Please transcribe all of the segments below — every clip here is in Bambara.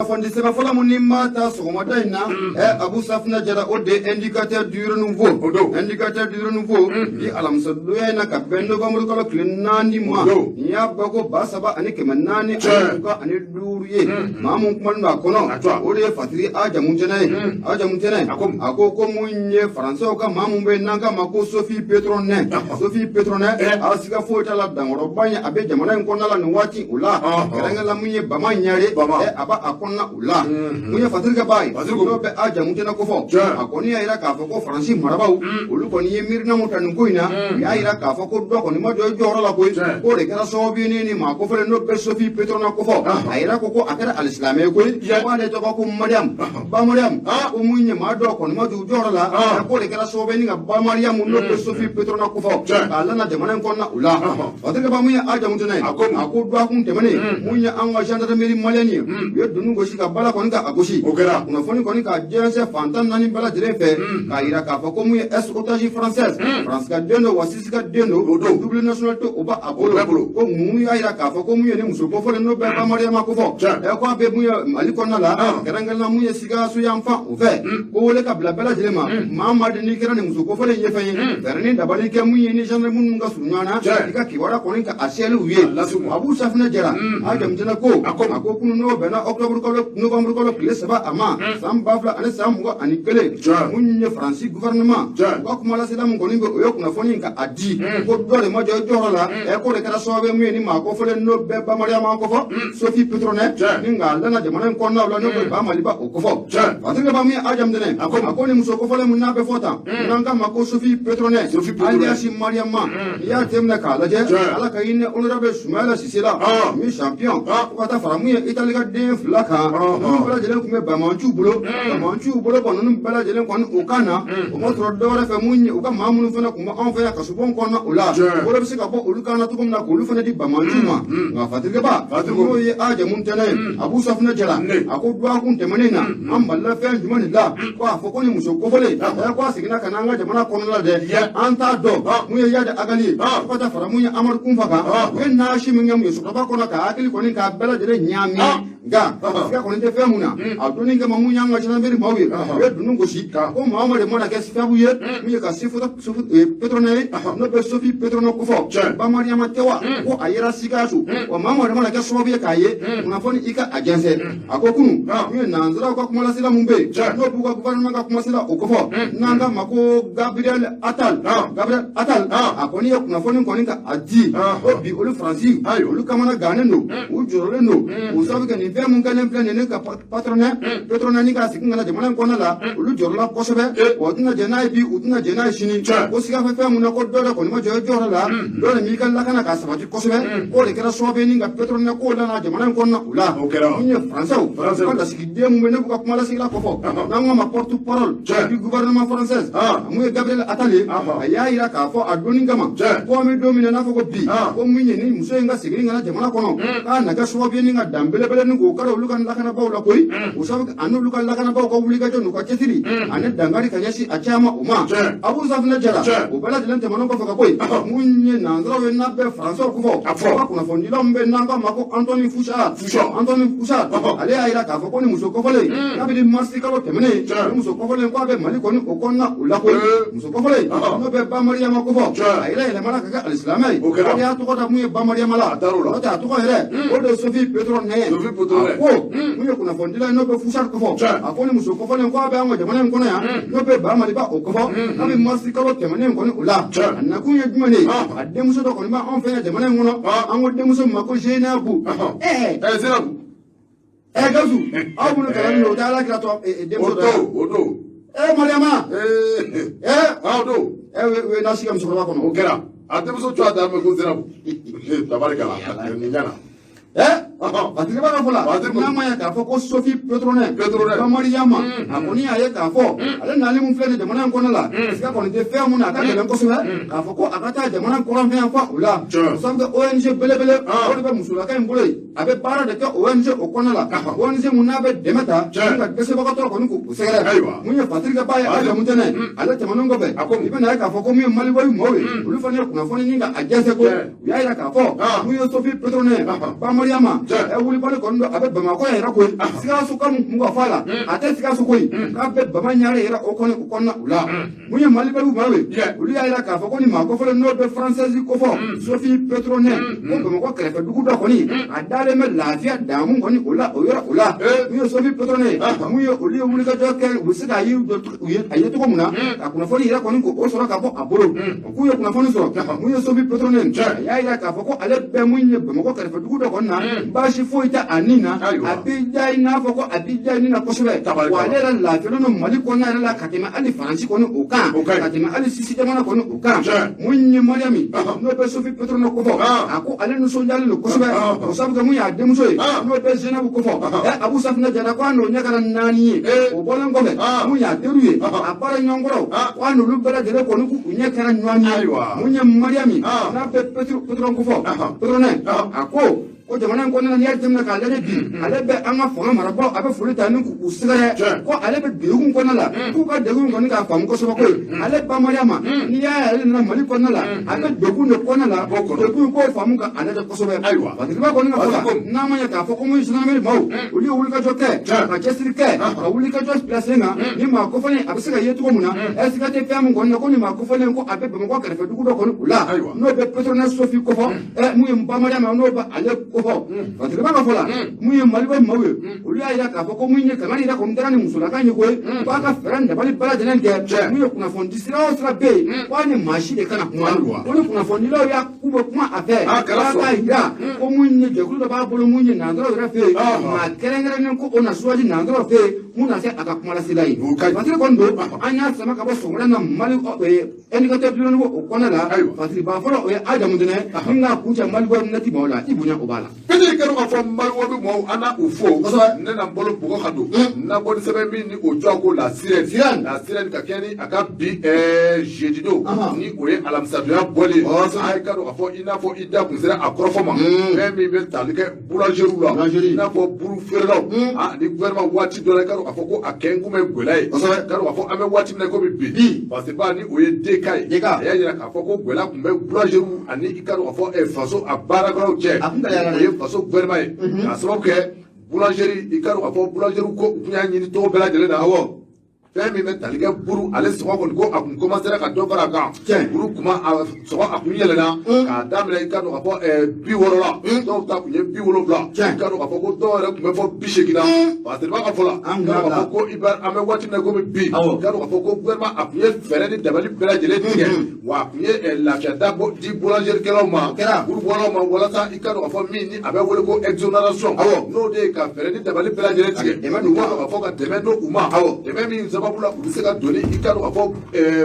Kunnafoni sɛbɛn fɔlɔ min ni maa ta sɔgɔmada in na, Abu Safinɛ Jara, o de Indicateur du Renouveau. O don. Indicateur du Renouveau bi alamisadonya in na, ka bɛn novembre kalo tile 4 ma, nin y'a bako 3425 ye. Maa mun kumalen don a kɔnɔ, o de ye Fatiri A Jamutɛnɛ ye. A Jamutɛnɛ a ko mun ye Faransɛw ka maa mun bɛ yen n'an k'a ma ko Sophie Pétronin, Sophie Pétronin, a siga foyi t'a la, dankɔrɔba in a bɛ jamana in kɔnɔna la nin waati o la, kɛrɛnkɛrɛnla mun ye Bama Ɲare, a b'a a kɔnɔna o la. Mun ye Fatiri ka ba ye, n'o bɛ A Jamutɛnɛ kofɔ, a kɔni y'a jira k'a fɔ ko Faransi marabaaw, olu kɔni ye miirina mun ta nin ko in na, u y'a jira k'a fɔ ko dɔ kɔni ma jɔ i jɔyɔrɔ la koyi, k'o de kɛra sababu ye ni maa kofɔlen n'o bɛ Sophie Pétronin kofɔ. A yira ko a kɛra alisilamɛ ye koyi, ko ale tɔgɔ ko Mariam Ba Mariam, ko mun ye maa dɔw kɔni ma jɔ u jɔyɔrɔ la, k'o de kɛra sababu ye ni ka Ba Mariam n'o bɛ Sophie Pétronin kofɔ k'a lana jamana in kɔnɔna o la. Fatiri ba, mun ye A Jamutɛnɛ ye, a ko dɔgɔkun tɛmɛnen, mun ye an ka gendarmerie malienne ye, u ye dunun gosi ka bala kɔni ka a gosi. O kɛra. Kunnafoni kɔni ka jɛnsɛn fan 14 bɛɛ lajɛlen fɛ k'a jira k'a fɔ ko mun ye ex otage française, Faransi ka den don wa Suisse ka den don, O don. Double nationalité o b'a bolo. Bɛɛ bolo. Ko mun y'a jira k'a fɔ ko mun ye ni muso kofɔlen n'o bɛ Ba Mariyama kofɔ, ko a bɛ mun ye Mali kɔnɔna la, kɛrɛnkɛrɛnnenya mun ye Sikaso yan fan o fɛ, ko wele ka bila bɛɛ lajɛlen ma, maa maa de n'i kɛra ni muso kofɔlen ye fɛn ye, fɛɛrɛ ni dabali kɛ mun ye ni gendarme minnu ka surun ɲɔgɔn na, i ka kibaruya kɔni ka a sɛliw ye. Lase u ma. Abu Safinɛ Jara A Jamutɛnɛ ko a ko kunun, n'o bɛnna octobre kalo, novembre kalo tile 3 a ma, san 2021, mun ye Faransi gouvernement u ka kumalasela mun kɔni bɛ, o ye kunnafoni ka a di ko dɔ de ma jɔ i jɔyɔrɔ la, k'o de kɛra sababu ye mun ye ni maa kofɔlen n'o bɛ Ba Mariyama kofɔ, Sophie Pétronin, ni k'a lana jamana in kɔnɔnaw la, n'o bɛ Ba Maliba o kofɔ. Fatiri ba, mun ye A Jamutɛnɛ, a ko ni muso kofɔlen mun n'a bɛ fɔ tan, n'an k'a ma ko Sophie Pétronin, Sophie Pétronin, alias Mariama, n'i y'a jateminɛ k'a lajɛ, Ala ka hinɛ honorable Sumayila Sise la, min champion, fo ka taa fara mun ye Itali ka den fila kan, ninnu bɛɛ lajɛlen tun bɛ bamanciw bolo, bamanciw bolo bɔn ninnu bɛɛ lajɛlen kɔni o kan na, o ma sɔrɔ dɔwɛrɛ fɛ, mun ye u ka maa minnu fana tun bɛ anw fɛ yan kasobon kɔnɔna o la, bolo bɛ se ka bɔ olu kan na cogo min na k'olu fana di bamanciw ma. Nka Fatirikɛba, n'o ye A Jamutɛnɛ ye, Abu Safinɛ Jara a ko dɔgɔkun tɛmɛnen na, an balila fɛn jumɛn de la ko a fɔ ko ni muso kofɔlen, ko a seginna ka na an ka jamana kɔnɔna la dɛ, an t'a dɔn mun ye Iyad Ag Ghali ye, fo ka taa fara mun ye Amadu Kunfa kan, u ye naasi min kɛ mun ye sɔrɔba kɔnɔ ka hakili kɔni k'a bɛɛ lajɛlen ɲaami. Nka siga kɔni tɛ fɛn mun na, a donni kama mun y'an ka gendarmerie maaw ye, u ye dunun gosi ko maa o maa de mana kɛ sababu ye mun ye ka Sophie Pétronin ye, n'o bɛ Sophie Pétronin kofɔ, Ba Mariyama tɛ wa, ko a yera Sikaso wa, maa o maa de mana kɛ sababu ye k'a ye kunnafoni, i ka a jɛnsɛn. A ko kunun, mun ye nanzaraw ka kumalasela mun bɛ yen, n'o b'u ka gouvernement ka kumasela o kofɔ, n'an k'a ma ko Gabriel Attal, Gabriel Attal, a kɔni ye kunnafoni kɔni ka a di ko bi olu Faransi, olu kamana gannen don, u jɔrɔlen don o sababu kɛ nin fɛn mun kɛlen filɛ nin ye ka patronɛ Pétronin ni ka segin ka na jamana in kɔnɔna la, olu jɔrɔla kosɛbɛ wa, u tɛna jɛn n'a ye bi, u tɛna jɛn n'a ye sini. Ko siga fɛ fɛn mun na, ko dɔ de kɔni ma jɔ i jɔyɔrɔ la, dɔ de m'i ka lakana k'a sabati kosɛbɛ, k'o de kɛra sababu ye ni ka Pétronin ko lana jamana in kɔnɔna o la. O kɛra. Mun ye Faransɛw Faransɛw. ka lasigiden mun bɛ ne b'u ka kumalasegila kɔfɔ, n'an k'a ma porte parole du gouvernement français, mun ye Gabriel Attal ye, a y'a yira k'a fɔ a donni kama ko an bɛ don min na n'a fɔ ko bi, ko mun ye ni muso in ka segin ka na jamana kɔnɔ, k'a na kɛ sababu ye ni ka dan belebele ni k'o kari olu ka lakanabaaw la koyi, o sababu a n'olu ka lakanabaaw ka wulikajɔ n'u ka cɛsiri ani dankari ka ɲɛsin a caman o ma. Abu Safinɛ Jara, o bɛɛ lajɛlen tɛmɛnen kɔfɛ ka bɔ yen, mun ye nanzaraw ye n'a bɛ Faransɛw kofɔ, A fɔ. u ka kunnafonidilaw min bɛ n'an k'a ma ko Anthony Fouchard, Fouchard. Anthony Fouchard, ale y'a yira k'a fɔ ko ni muso kɔfɔlen, kabini marisi kalo tɛmɛnen, ni muso kɔfɔlen k'a bɛ Mali kɔni o kɔnɔna o la koyi, muso kɔfɔlen n'o bɛ Ba Mariyama kofɔ, a yɛrɛ yɛlɛmana ka kɛ alisilamɛ ye. O kɛra. O de y'a tɔgɔ da mun ye Ba Mariyama la. A dar'o la. N'o tɛ a tɔgɔ yɛrɛ, o de ye Sophie Pétronin ye. Sophie Pétronin. A ko mun ye kunnafonidila ye n'o bɛ Fouchard kofɔ, a ko ni muso kɔfɔlen k'a bɛ an ka jamana in kɔnɔ yan, n'o bɛ Ba Maliba o kofɔ, kabini marisi kalo tɛmɛnen kɔni o la, a nakun ye jumɛn de ye? A denmuso dɔ kɔni bɛ anw fɛ yan jamana in kɔnɔ, an ko denmuso min ma ko Zeinabu. Zeinabu. Gawusu, aw minnu kalanni don, o tɛ Ala kira tɔ O denmuso dɔ ye. don, o don. Mariama. O don. O ye nasi ka musokɔrɔba kɔnɔ. O kɛra. A denmuso tɔgɔ da mɛn ko Zeinabu. Tabarikala, nin ɲɛna. Fatiri b'a ka fɔ la, Fatiri ko. N'a ma ɲɛ k'a fɔ ko Sophie Pétronin, Pétronin. Ba Mariyama, a kɔni y'a ye k'a fɔ ale nali mun filɛ nin jamana in kɔnɔ la, siga kɔni tɛ fɛn mun na, a ka gɛlɛn kosɛbɛ k'a fɔ ko a ka taa jamana kɔrɔn fɛn yan fan o la. O sababu kɛ ONG belebele o de bɛ musolaka in bolo yen, a bɛ baara de kɛ ONG o kɔnɔna la, ONG mun n'a bɛ dɛmɛ ta ka dɛsɛbagatɔ kɔni k'u sɛgɛrɛ. Mun ye Fatiri ka ba ye, a jamu tɛnɛ, ale tɛmɛnen kɔfɛ, A ko i bɛna ye k'a fɔ ko mun ye Malibayu maaw ye, olu fana ye kunnafoni ɲini ka a jɛnsɛn ko u y'a yira k'a fɔ mun ye Sophie Pétronin, Ba Mariyama. Ɛ wulibali kɔni don, a bɛ Bamakɔ yɛrɛ koyi. Sikaso ka mun kun ka fɔ a la, a tɛ Sikaso koyi, k'a bɛ Bama ɲare yɛrɛ o kɔni o kɔnɔna u la. Mun ye Mali bɛɛ maaw ye, olu y'a jira k'a fɔ ko ni maa kofɔlen n'o bɛ Française kofɔ, Sophie Pétronin, ko Bamakɔ kɛrɛfɛ dugu dɔ kɔni a dalen bɛ lafiya damu kɔni o la o yɔrɔ o la. Mun ye Sophie Pétronin, mun ye olu ye wulikajɔ kɛ, u bɛ se k'a ye u ye a ye cogo min na ka kunnafoni yɛrɛ kɔni k'o sɔrɔ ka bɔ a bolo. K'u ye kunnafoni sɔrɔ, mun ye Sophie Pétronin, a y'a jira k'a fɔ ko ale bɛ mun ye Bamakɔ kɛrɛfɛ dugu dɔ kɔni na, baasi foyi tɛ a ni na, a b'i diya i n'a fɔ ko a b'i diya i ni na kosɛbɛ. Wa ale yɛrɛ lafiyalen don Mali kɔnɔna yɛrɛ la ka tɛmɛ hali Faransi kɔni o kan, ka tɛmɛ hali Sisi jamana kɔni o kan. Mun ye Mariami n'o bɛ Sophie Pétronin kofɔ, a ko ale nisɔndiyalen don kosɛbɛ o sabu kɛ mun y'a denmuso ye n'o bɛ Zenabu kofɔ. Ɛ Abu Safinɛ Jara ko a n'o ɲɛ kɛra naani ye. O bɔlen kɔfɛ, mun y'a teriw ye, a baara ɲɔgɔnkɔrɔw, ko a n'olu bɛɛ lajɛlen kɔni k'u ɲɛ kɛra ɲɔgɔn ye. Mun ye Mariami n'a bɛ Pétronin kofɔ, Pétronin, a ko jamana in kɔnɔna na, n'i y'a jateminɛ k'a lajɛ bi, ale bɛ an ka fanga marabaaw, a bɛ foli ta ni k'u sɛgɛrɛ, ko ale bɛ degun kɔnɔna la, k'u ka degun kɔni k'a faamu kosɛbɛ koyi. Ale ba Mariyama, n'i y'a ye ale nana Mali kɔnɔna la, a bɛ degun de kɔnɔna la, degun k'o faamu ka a lajɛ kosɛbɛ. Fasiriba kɔni ka fɔ la, n'a ma ɲɛ k'a fɔ ko mun ye gendarmerie maaw, olu ye wulikajɔ kɛ ka cɛsiri kɛ ka wulikajɔ bila sen kan ni maa kofɔlen a bɛ se ka ye cogo min na. Ɛ siga tɛ fɛn min kɔni na ko ni maa kofɔlen ko a bɛ Bamakɔ kɛrɛfɛ dugu dɔ kɔni u la, n'o bɛ Pétronin Sophie kofɔ. Ɛ mun ye ba Mariyama n'o bɛ ale kofɔ, Fasiriba ka fɔ la, mun ye Maliba maaw ye, olu y'a jira k'a fɔ ko mun ye kangari yɛrɛ kɔni dara ni musolaka ye koyi, k'a ka fɛɛrɛ dabali bɛɛ lajɛlen kɛ. Mun ye kunnafoni sira o sira bɛ yen, k'a ni maa si de kana kuma, ko ni kunnafonidilaw y'a k'u bɛ kuma a fɛ, k'a k'a jira ko mun ye jɛkulu dɔ b'a bolo, mun ye nanzaraw yɛrɛ fɛ yen, maa kɛrɛnkɛrɛnnen ko o na suwaji nanzaraw fɛ yen mun na se a ka kumalasela ye. Fasiri kɔni don, an y'a sama ka bɔ sɔgɔmada na Mali indicateur du renouveau o kɔnɔna la. Fasiriba fɔlɔ o ye Adamu Dɛnɛ min k'a kuncɛ Maliba nati maaw la, i bonya o b'a la. Pete kɛra k'a fɔ Maliba bɛ maaw an na u fo ne na bolo bɔgɔ ka don na bɔ ni sɛbɛn min ni o jɔ ko la sirène, la sirène ka kɛ ni a ka bi jeudi don ni o ye alamisadonya bɔlen, a ye ka dɔn k'a fɔ i n'a fɔ i da kun sera a kɔrɔfɔ ma, fɛn min bɛ tali kɛ boulangerie la, i n'a fɔ buru feerelaw ni gouvernement waati dɔ la, i ka dɔn k'a fɔ ko a kɛ kun bɛ gɛlɛya ye, ka dɔn k'a fɔ an bɛ waati min na komi bi, parce que ba ni o ye DK ye, a y'a jira k'a fɔ ko gɛlɛya tun bɛ boulangerie ani i ka dɔn k'a fɔ faso a baarakɛlaw cɛ, o ye faso gouvernement ye, k'a sababu kɛ boulangerie, i ka dɔn k'a fɔ boulangerie ko u tun y'a ɲini cogo bɛɛ lajɛlen na, awɔ, fɛn min bɛ tali kɛ buru ale sɔngɔ kɔni ko a kun commencera ka dɔ fara a kan, buru kuma a sɔngɔ a kun yɛlɛnna k'a daminɛ i ka dɔn k'a fɔ 60 la, dɔw ta kun ye 70, i ka dɔn k'a fɔ ko dɔw yɛrɛ tun bɛ fɔ 80 la. Parce que b'a fɔ la, i ka dɔn k'a fɔ ko i bɛ an bɛ waati min na komi bi, i ka dɔn k'a fɔ ko gouvernement a kun ye fɛɛrɛ ni dabali bɛɛ lajɛlen tigɛ, wa a kun ye lafiya da di boulangerie ma, burubɔlaw ma, walasa i ka dɔn k'a fɔ min ni a bɛ wele ko exonération, n'o de ye ka fɛɛrɛ ni dabali bɛɛ lajɛlen tigɛ, i ka dɔn k'a fɔ ka dɛmɛ don u ma, dɛmɛ min sababu la u bɛ se ka don ni i ka dɔn k'a fɔ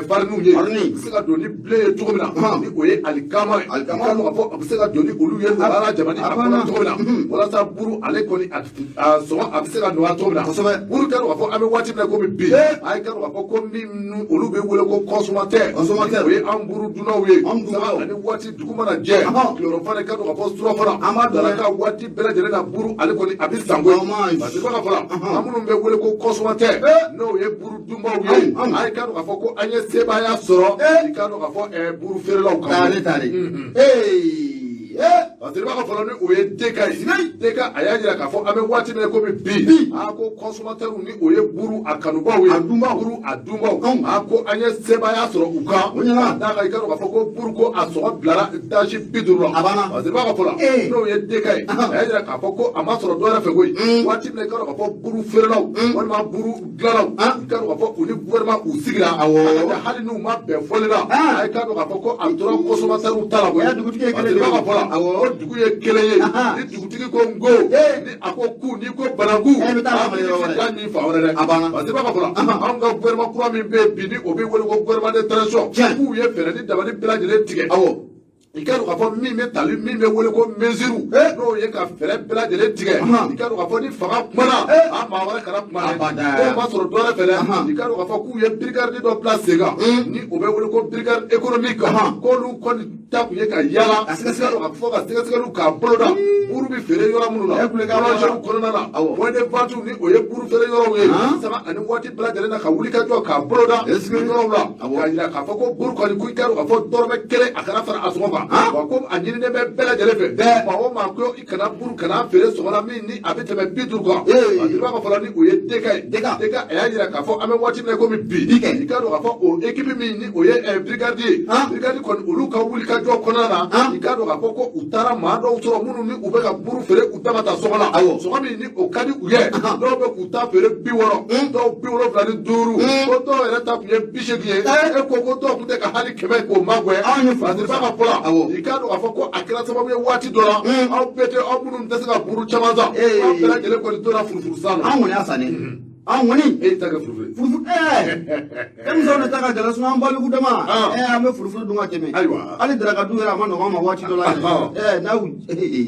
fariniw ye, u bɛ se ka don ni blé ye cogo min na, ni o ye alikama ye, i ka dɔn k'a fɔ a bɛ se ka don ni olu ye nɔgɔya la jamana a kɔnɔ cogo min na, walasa buru ale kɔni a sɔngɔ a bɛ se ka nɔgɔya cogo min na. Buru ka dɔn k'a fɔ an bɛ waati min na komi bi, a ye ka dɔn k'a fɔ ko min olu bɛ wele ko consommateur, o ye an buru dunnaw ye, ani waati dugu mana jɛ tilelafana, i ka dɔn k'a fɔ surafana, an b'a daraka waati bɛɛ lajɛlen na, buru ale kɔni a bɛ san koyi, parce que ka fɔ la an minnu bɛ wele ko consommateur, n'o ye buru dunbaw ye, a ye ka dɔn k'a fɔ ko an ye sebaaya sɔrɔ, i ka dɔn k'a fɔ buru feerelaw kan. Parce que b'a fɔlɔ ni o ye DK ye, DK a y'a jira k'a fɔ an bɛ waati min na komi bi, a ko consommateur ni o ye buru a kanubaw ye, buru a dunbaw, a ko an ye sebaaya sɔrɔ u kan, k'a d'a kan i ka dɔn k'a fɔ ko buru ko a sɔngɔ bilara daji 50 la. Parce que b'a fɔ la n'o ye DK ye, a y'a jira k'a fɔ ko a ma sɔrɔ dɔ wɛrɛ fɛ koyi, waati min na i ka dɔn k'a fɔ buru feerelaw walima buru dilanlaw, i ka dɔn k'a fɔ u ni gouvernement u sigira, hali n'u ma bɛn fɔli la, a ye ka dɔn k'a fɔ ko a tora consommateur ta la koyi. Parce que b'a fɔ la ko dugu ye kelen ye, ni dugutigi ko n ko, ni a ko ku, n'i ko bananku, a bɛ taa min fan wɛrɛ dɛ. Parce que b'a fɔ la anw ka gouvernement kura min bɛ yen bi, ni o bɛ wele ko gouvernement de transition, k'u ye fɛɛrɛ ni dabali bɛɛ lajɛlen tigɛ. I ka dɔn k'a fɔ min bɛ tali min bɛ wele ko mesure, n'o ye ka fɛɛrɛ bɛɛ lajɛlen tigɛ, i ka dɔn k'a fɔ ni fanga kumana, a Maa wɛrɛ kana kuma dɛ. Abada. K'o ma sɔrɔ dɔwɛrɛ fɛ dɛ, Ahan. i k'a dɔn k'a fɔ k'u ye brigade dɔ bila sen kan ni o bɛ wele ko brigade économique, k'olu kɔni ta kun ye ka yaala, Ka sɛgɛsɛgɛ. i k'a dɔn k'a fɔ ka sɛgɛsɛgɛliw k'a boloda buru bɛ feere yɔrɔ minnu na, Ɛ, kulekan bɔra. boulangerie kɔnɔna na, point de vente ni o ye buru feere yɔrɔw ye, sanga ani waati bɛɛ lajɛlen na ka wuli ka jɔ k'a boloda Est-ce que- yɔrɔw la, k'a jira k'a fɔ ko buru kɔni, ko i k'a dɔn k'a fɔ dɔrɔmɛ kelen a kana fara a sɔngɔ kan, wa ko a ɲininen bɛ bɛɛ lajɛlen fɛ, Bɛɛ. maa o maa ko i kana buru kana feere sɔngɔ la min ni a bɛ tɛmɛ 50 kan. Ee. A b'a fɔ la ni o ye DK ye. DK. DK, a y'a jira k'a fɔ an bɛ waati min na komi bi, Bi kɛ. i k'a dɔn k'a fɔ o équipe min ni o ye brigade ye, brigade kɔni, olu ka wuli ka jɔ kɔnɔna na, i k'a dɔn k'a fɔ ko u taara maa dɔw sɔrɔ minnu ni u bɛ ka buru feere u dama ta sɔngɔ la, sɔngɔ min ni o ka di u ye. Dɔw bɛ k'u ta feere 60, dɔw 75, ko dɔw yɛrɛ ta tun ye 80 ye. E ko ko dɔw tun tɛ ka hali 100 k'o magɛn. Anw ye parce que b'a ka fɔ la, i k'a dɔn k'a fɔ ko a kɛra sababu ye waati dɔ la, aw bɛɛ tɛ aw minnu tɛ se ka buru caman san, Ee. aw bɛɛ lajɛlen kɔni tora furufuru san na. An kɔni y'a san dɛ, an kɔni. E y'i ta kɛ furufuru ye. Furufuru, denmisɛnw de ta ka gɛlɛn, sinɔn an baliku dama, an bɛ furufuru dun ka tɛmɛ. Hali daraka dun yɛrɛ a ma nɔgɔn an ma waati dɔ la yɛrɛ. N'aw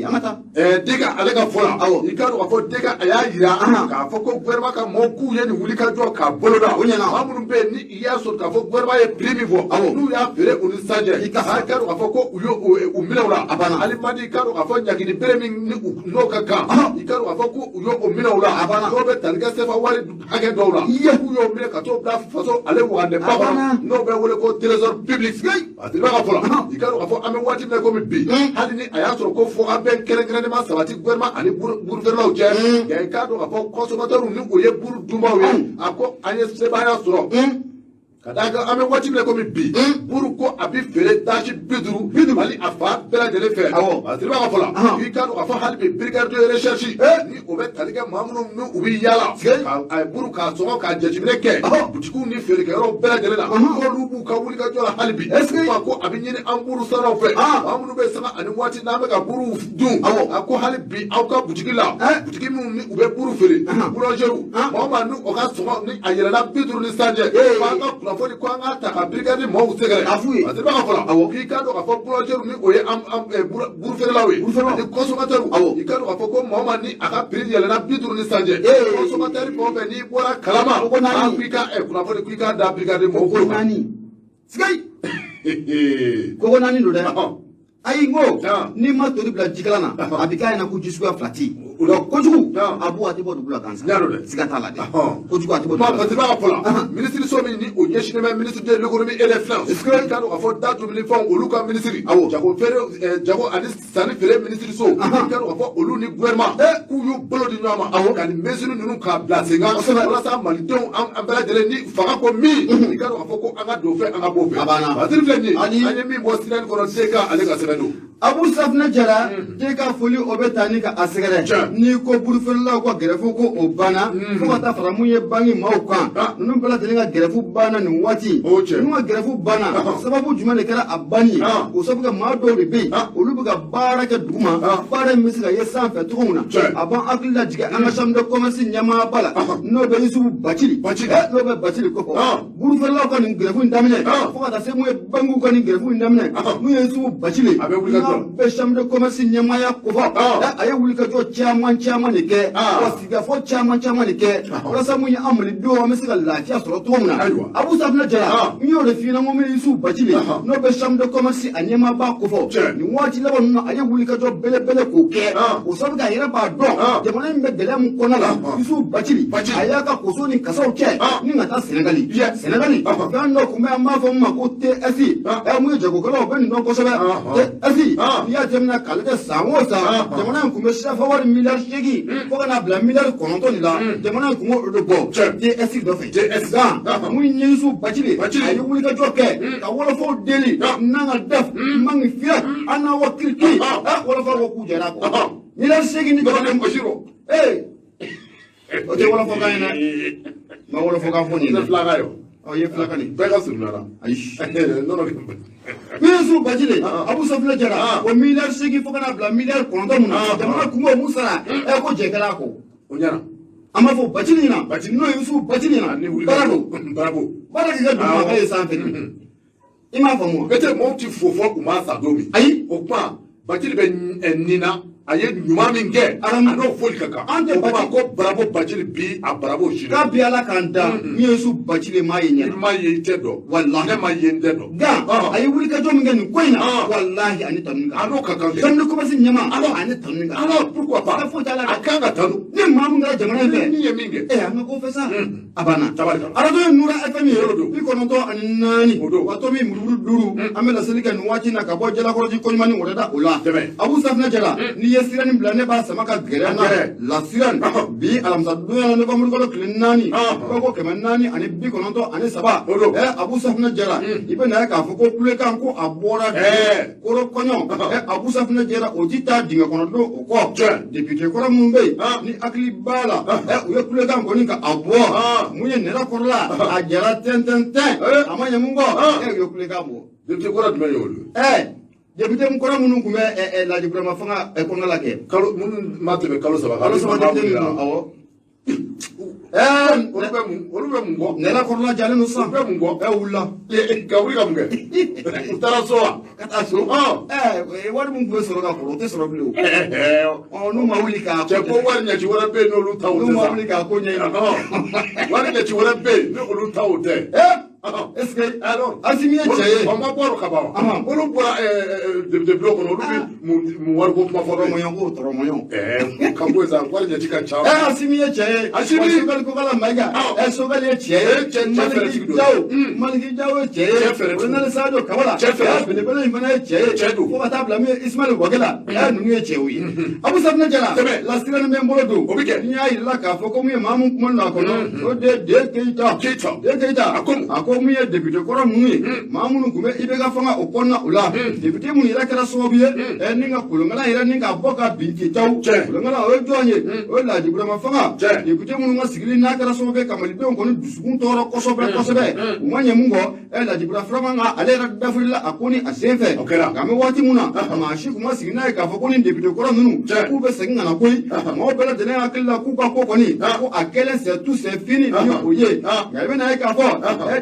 an ka taa. DK ale ka fɔ la, i k'a dɔn k'a fɔ DK a y'a jira k'a fɔ ko gouvernement ka mɔɔw k'u ye nin wulikajɔ k'a boloda. O ɲɛna. Maa minnu bɛ yen ni i y'a sɔrɔ k'a fɔ gouvernement ye prix min fɔ, n'u y'a feere u ni san cɛ, I ka sa. i k'a dɔn k'a fɔ ko u ye u minɛ o la. A banna. Alimadi, i k'a dɔn k'a fɔ ɲangini bere min ni u n'o ka kan, i k'a dɔn k'a fɔ ko u ye o minɛ o la. A banna. Dɔw bɛ tali kɛ CFA wari hakɛ dɔw la, k'u y'o minɛ ka t'o bila faso ale wagandeba A banna. kɔnɔ, n'o bɛ wele ko trésor public. A tigi b'a ka fɔ la, i k'a dɔn k'a fɔ an bɛ waati min na komi bi, hali ni a y'a sɔrɔ ko fɔkabɛn kɛrɛnkɛrɛnnen ma sabati gouvernement ani burufeerelaw cɛ, nka i k'a dɔn k'a fɔ consommateur ni o ye buru dunbaw ye, a ko an ye sebaaya sɔrɔ ka d'a kan an bɛ waati min na komi bi, buru ko a bɛ feere tasi 50 Mali a fan bɛɛ lajɛlen fɛ. A tigi b'a ka fɔ la, i k'a dɔn k'a fɔ hali bi brigade de recherche ni o bɛ tali kɛ maa minnu ni u bɛ yaala ka a buru k'a sɔngɔ k'a jateminɛ kɛ butigiw ni feerekɛyɔrɔw bɛɛ lajɛlen na, k'olu b'u ka wulikajɔ la hali bi. Wa ko a bɛ ɲini an buru sannaw fɛ, maa minnu bɛ sanga ani waati n'an bɛ ka buruw dun, a ko hali bi aw ka butigi la, butigi minnu ni u bɛ buru feere, boulangerie, maa o maa ni o ka sɔngɔ ni a yɛlɛnna 50 ni san cɛ, k'an ka kunnafoni ko an k'a ta ka brigade maaw sɛgɛrɛ. A f'u ye. A tɛ ka fɔ la, k'i k'a dɔn k'a fɔ boulangerie ni o ye an burufeerelaw ye ani consommateur, i k'a dɔn k'a fɔ ko maa o maa ni a ka prix yɛlɛnna 50 ni san cɛ, consommateur fɛn o fɛn n'i bɔra kalama, Ko naani. an k'i ka kunnafoni k'i k'a da brigade maaw Koko tulo kan. naani, sigayi, koko naani don dɛ. Ayi, n ko n'i ma tori bila jikalan na, a bɛ k'a ɲɛna ko ji suguya fila tɛ yen. Kojugu a b'o a tɛ bɔ dugu la gansan. N y'a dɔn dɛ. Siga t'a la dɛ, kojugu a tɛ bɔ Kuma dugu la. parce que b'a fɔ la, minisiri so min ni o ɲɛsinnen bɛ ministre de l'économie et des finances, i k'a dɔn k'a fɔ da dumunifɛnw olu ka minisiri, jago feere, jago ani sanni feere minisiri so, i k'a dɔn k'a fɔ olu ni gouvernement k'u y'u bolo di ɲɔgɔn ma ka nin mesure ninnu k'a bila sen kan walasa malidenw an bɛɛ lajɛlen ni fanga ko min, i k'a dɔn k'a fɔ ko an ka don fɛ, an ka bɔ fɛ. A banna. Basiri filɛ nin ye, Ani- an ye min bɔ sira in kɔnɔ, DK ale ka sɛbɛn don. Abu Safunɛ Jara, den ka foli o bɛ taa ni ka a sɛgɛrɛ. N'i ko burufeerelaw ka gɛrɛfu ko o banna, fo ka taa fara mun ye banki maaw kan, ninnu bɛɛ lajɛlen ka gɛrɛfu banna nin waati. O tiɲɛ. Ninnu ka gɛrɛfu banna, sababu jumɛn de kɛra a banni ye? O sababu kɛ maa dɔw de bɛ yen, olu bɛ ka baara kɛ duguma, baara in bɛ se ka ye sanfɛ cogo min na. A b'an hakili lajigin an ka chambre de commerce ɲɛmaaba la, n'o bɛ Yusufu Bacili. Bacili. N'o bɛ Bacili kɔfɛ, burufeerelaw ka nin gɛrɛfu in daminɛ, fo ka taa se mun ye bankiw ka nin gɛrɛfu in daminɛ, mun ye Yusufu Bacili, A bɛ wuli ka jɔ. n'a bɛ chambre de commerce ɲɛmaaya kofɔ, a ye wulikajɔ caman caman de kɛ, wa sigikafɔ caman caman de kɛ walasa mun ye an malidenw an bɛ se ka lafiya sɔrɔ cogo min na. Abu Safunɛ Jara, n y'o de f'i ɲɛna, n ko min ye Yusufu Bacili, n'o bɛ chambre de commerce a ɲɛmaaba kofɔ, nin waati laban ninnu na a ye wulikajɔ belebele k'o kɛ. O sababu kɛ a yɛrɛ b'a dɔn jamana in bɛ gɛlɛya min kɔnɔna la. Yusufu Bacili, a y'a ka koso ni kasaw cɛ ni ka taa Sɛnɛgali. Sɛnɛgali fɛn dɔ tun bɛ, an b'a fɔ min ma ko TS, mun ye jagokɛlaw bɛ nin dɔn kosɛbɛ. TS, n'i y'a jateminɛ k'a lajɛ, san o san jamana in tun bɛ CFA wari miliyari 8 fo ka n'a bila miliyari 9 de la, jamana in tun b'o de bɔ TS nɔfɛ. TS. Nka mun ye Yusufu Bacili, a ye wulikajɔ kɛ ka wɔlɔfɔw deli n'an ka def mangi fiyɛ an n'a wa kiriki, wɔlɔfɔw ko k'u jɛra a kɔ miliyari 8 ni Dɔgɔnin jamana. gosi rɔ. Ee, o tɛ wɔlɔfɔkan ye dɛ, n ma wɔlɔfɔkan fɔ nin ye Ne dɛ. filakan ye o. Ɔ, i ye filakan nin. Bɛɛ ka surun na. Ayi. Nɔnɔ kɛ. Yusufu Bacili, Abu Safunɛ Jara, o miliyari 8 fo ka n'a bila miliyari 9 mun na, jamana kun b'o mun sara, ko jɛ kɛra a kɔ. O ɲɛna. An b'a fɔ Bacili ɲɛna, Bacili. n'o ye Yusufu Bacili ɲɛna, Ani wuli baara don. Bravo. Baara k'i ka duguma ye sanfɛ de, i m'a faamu wa? Peut-être maaw ti fo fɔ u ma sa don min. Ayi. O kuma Bacili bɛ nin na. A ye ɲuman min kɛ, a n'o foli ka kan. An tɛ O kuma Bacili- ko bravo Bacili, bi a bravo sini. K'a bi Ala k'an da min ye su Bacili maa ye I ɲɛna. ma ye, i tɛ dɔn. Walahi. Ne ma ye, n tɛ dɔn. Nka a ye wulikajɔ min kɛ nin ko in na, walahi, ani tanu A kan. n'o ka kan kɛ. Chambre de commerce ɲɛmaa, ani tanu kan. Alors pourquoi pas? Siga foyi t'a la dɛ. A kan ka tanu. Ni maa min kɛra jamana in fɛ, Min ye min kɛ. An ka ko fɛ sa, a banna. Tabarikala. Arajo ye Nura FM ye, O don. 94. O don. Wa tomi muruburu duuru, an bɛ laseli kɛ nin waati in na ka bɔ Jalakɔrɔji Koɲuman ni wɔrɔda o la. Tɛmɛ. Abu Safinɛ Jara, n'i ye sirani bila, ne b'a sama ka gɛrɛ n na. Gɛrɛ. La sirani bi alamisa donya la, novembre kalo tile 4, ko 493. O don. Abu Safinɛ Jara, i bɛ na ye k'a fɔ ko kulekan ko a bɔra koro kɔɲɔ. Abu Safinɛ Jara, o ji t'a dingɛ kɔnɔ don o kɔ. Député kɔrɔ minnu bɛ yen, ni hakili b'a la, u ye kulekan kɔni ka a bɔ mun ye nɛrɛ kɔrɔla, a jara tɛntɛntɛn, a ma ɲɛ mun kɔ, u ye kulekan bɔ. Député kɔrɔ jumɛn ye olu ye? Député kɔrɔ minnu tun bɛ Laji Burama fanga kɔnɔna la kɛ. Kalo minnu ma tɛmɛ kalo 3 kan. Kalo 3 député ninnu, awɔ. Olu bɛ mun kɔ? Nɛrɛ kɔrɔla jalen don sisan. Olu bɛ mun kɔ? Wulila. Ka wuli ka mun kɛ? U taara so wa? Ka taa so. Wari min tun bɛ sɔrɔ ka kɔrɔ, o tɛ sɔrɔ bilen o. N'u ma wuli k'a Cɛ, ko wari ɲɛci wɛrɛ bɛ yen n'olu ta o n'u tɛ ma sa. wuli k'a ko ɲɛɲini. Wari ɲɛci wɛrɛ bɛ yen ni olu ta o tɛ. Est ce que Alors, Asimi ye cɛ ye? O ma bɔ ka ban wa? Olu bɔra député bulon kɔnɔ, olu bɛ mun wariko kuma fɔ bilen? Tɔrɔmɔɲɔn ko tɔrɔmɔɲɔn. Ka bɔ yen sa, wari ɲɛci ka ca. Asimi ye cɛ ye. Asimi. Wa Sogɛli Kokala Mayiga. Sogɛli ye cɛ ye. Cɛ Maliki fɛrɛtigi don. Jaw. Maliki Jaw ye cɛ ye. Cɛ fɛrɛtigi. Colonel Sadio Kabala. Cɛ fɛrɛtigi. Belebele in fana ye cɛ ye. Cɛ don. Fo ka taa bila min ye Ismaël Wagela. Ninnu ye cɛw ye. Abu Safinɛ Jara. Tɛmɛ. Lasirani bɛ n bolo don. O bɛ kɛ. N'i y'a yir'i la k'a fɔ ko mun ye maa mun kuma don a kɔnɔ, o de ye Den Keyita. Keyita. Den Keyita. A ko mun? A ko mun ye député kɔrɔ ninnu ye, maa minnu tun bɛ IBK fanga o kɔnɔna o la, député minnu yɛrɛ kɛra sababu ye ni ka kolonkala yɛrɛ ni ka bɔ ka bin Kitaw. Kolonkala, o ye jɔn ye? O ye Laji Burama fanga député minnu ka sigili n'a kɛra sababu ye ka malidenw kɔni dusukun tɔɔrɔ kosɛbɛ kosɛbɛ, u ma ɲɛ mun kɔ. Laji Burama fanga, ale yɛrɛ dafirila a ko ni a sen fɛ. O kɛra. Nka an bɛ waati mun na, maa si tun ma sigi n'a ye k'a fɔ ko nin député kɔrɔ ninnu k'u bɛ segin ka na koyi. Maaw bɛɛ lajɛlen hakili la k'u ka ko kɔni, ko a kɛlen c'est tout, c'est fini, ni o ye. Nka i bɛna ye k'a fɔ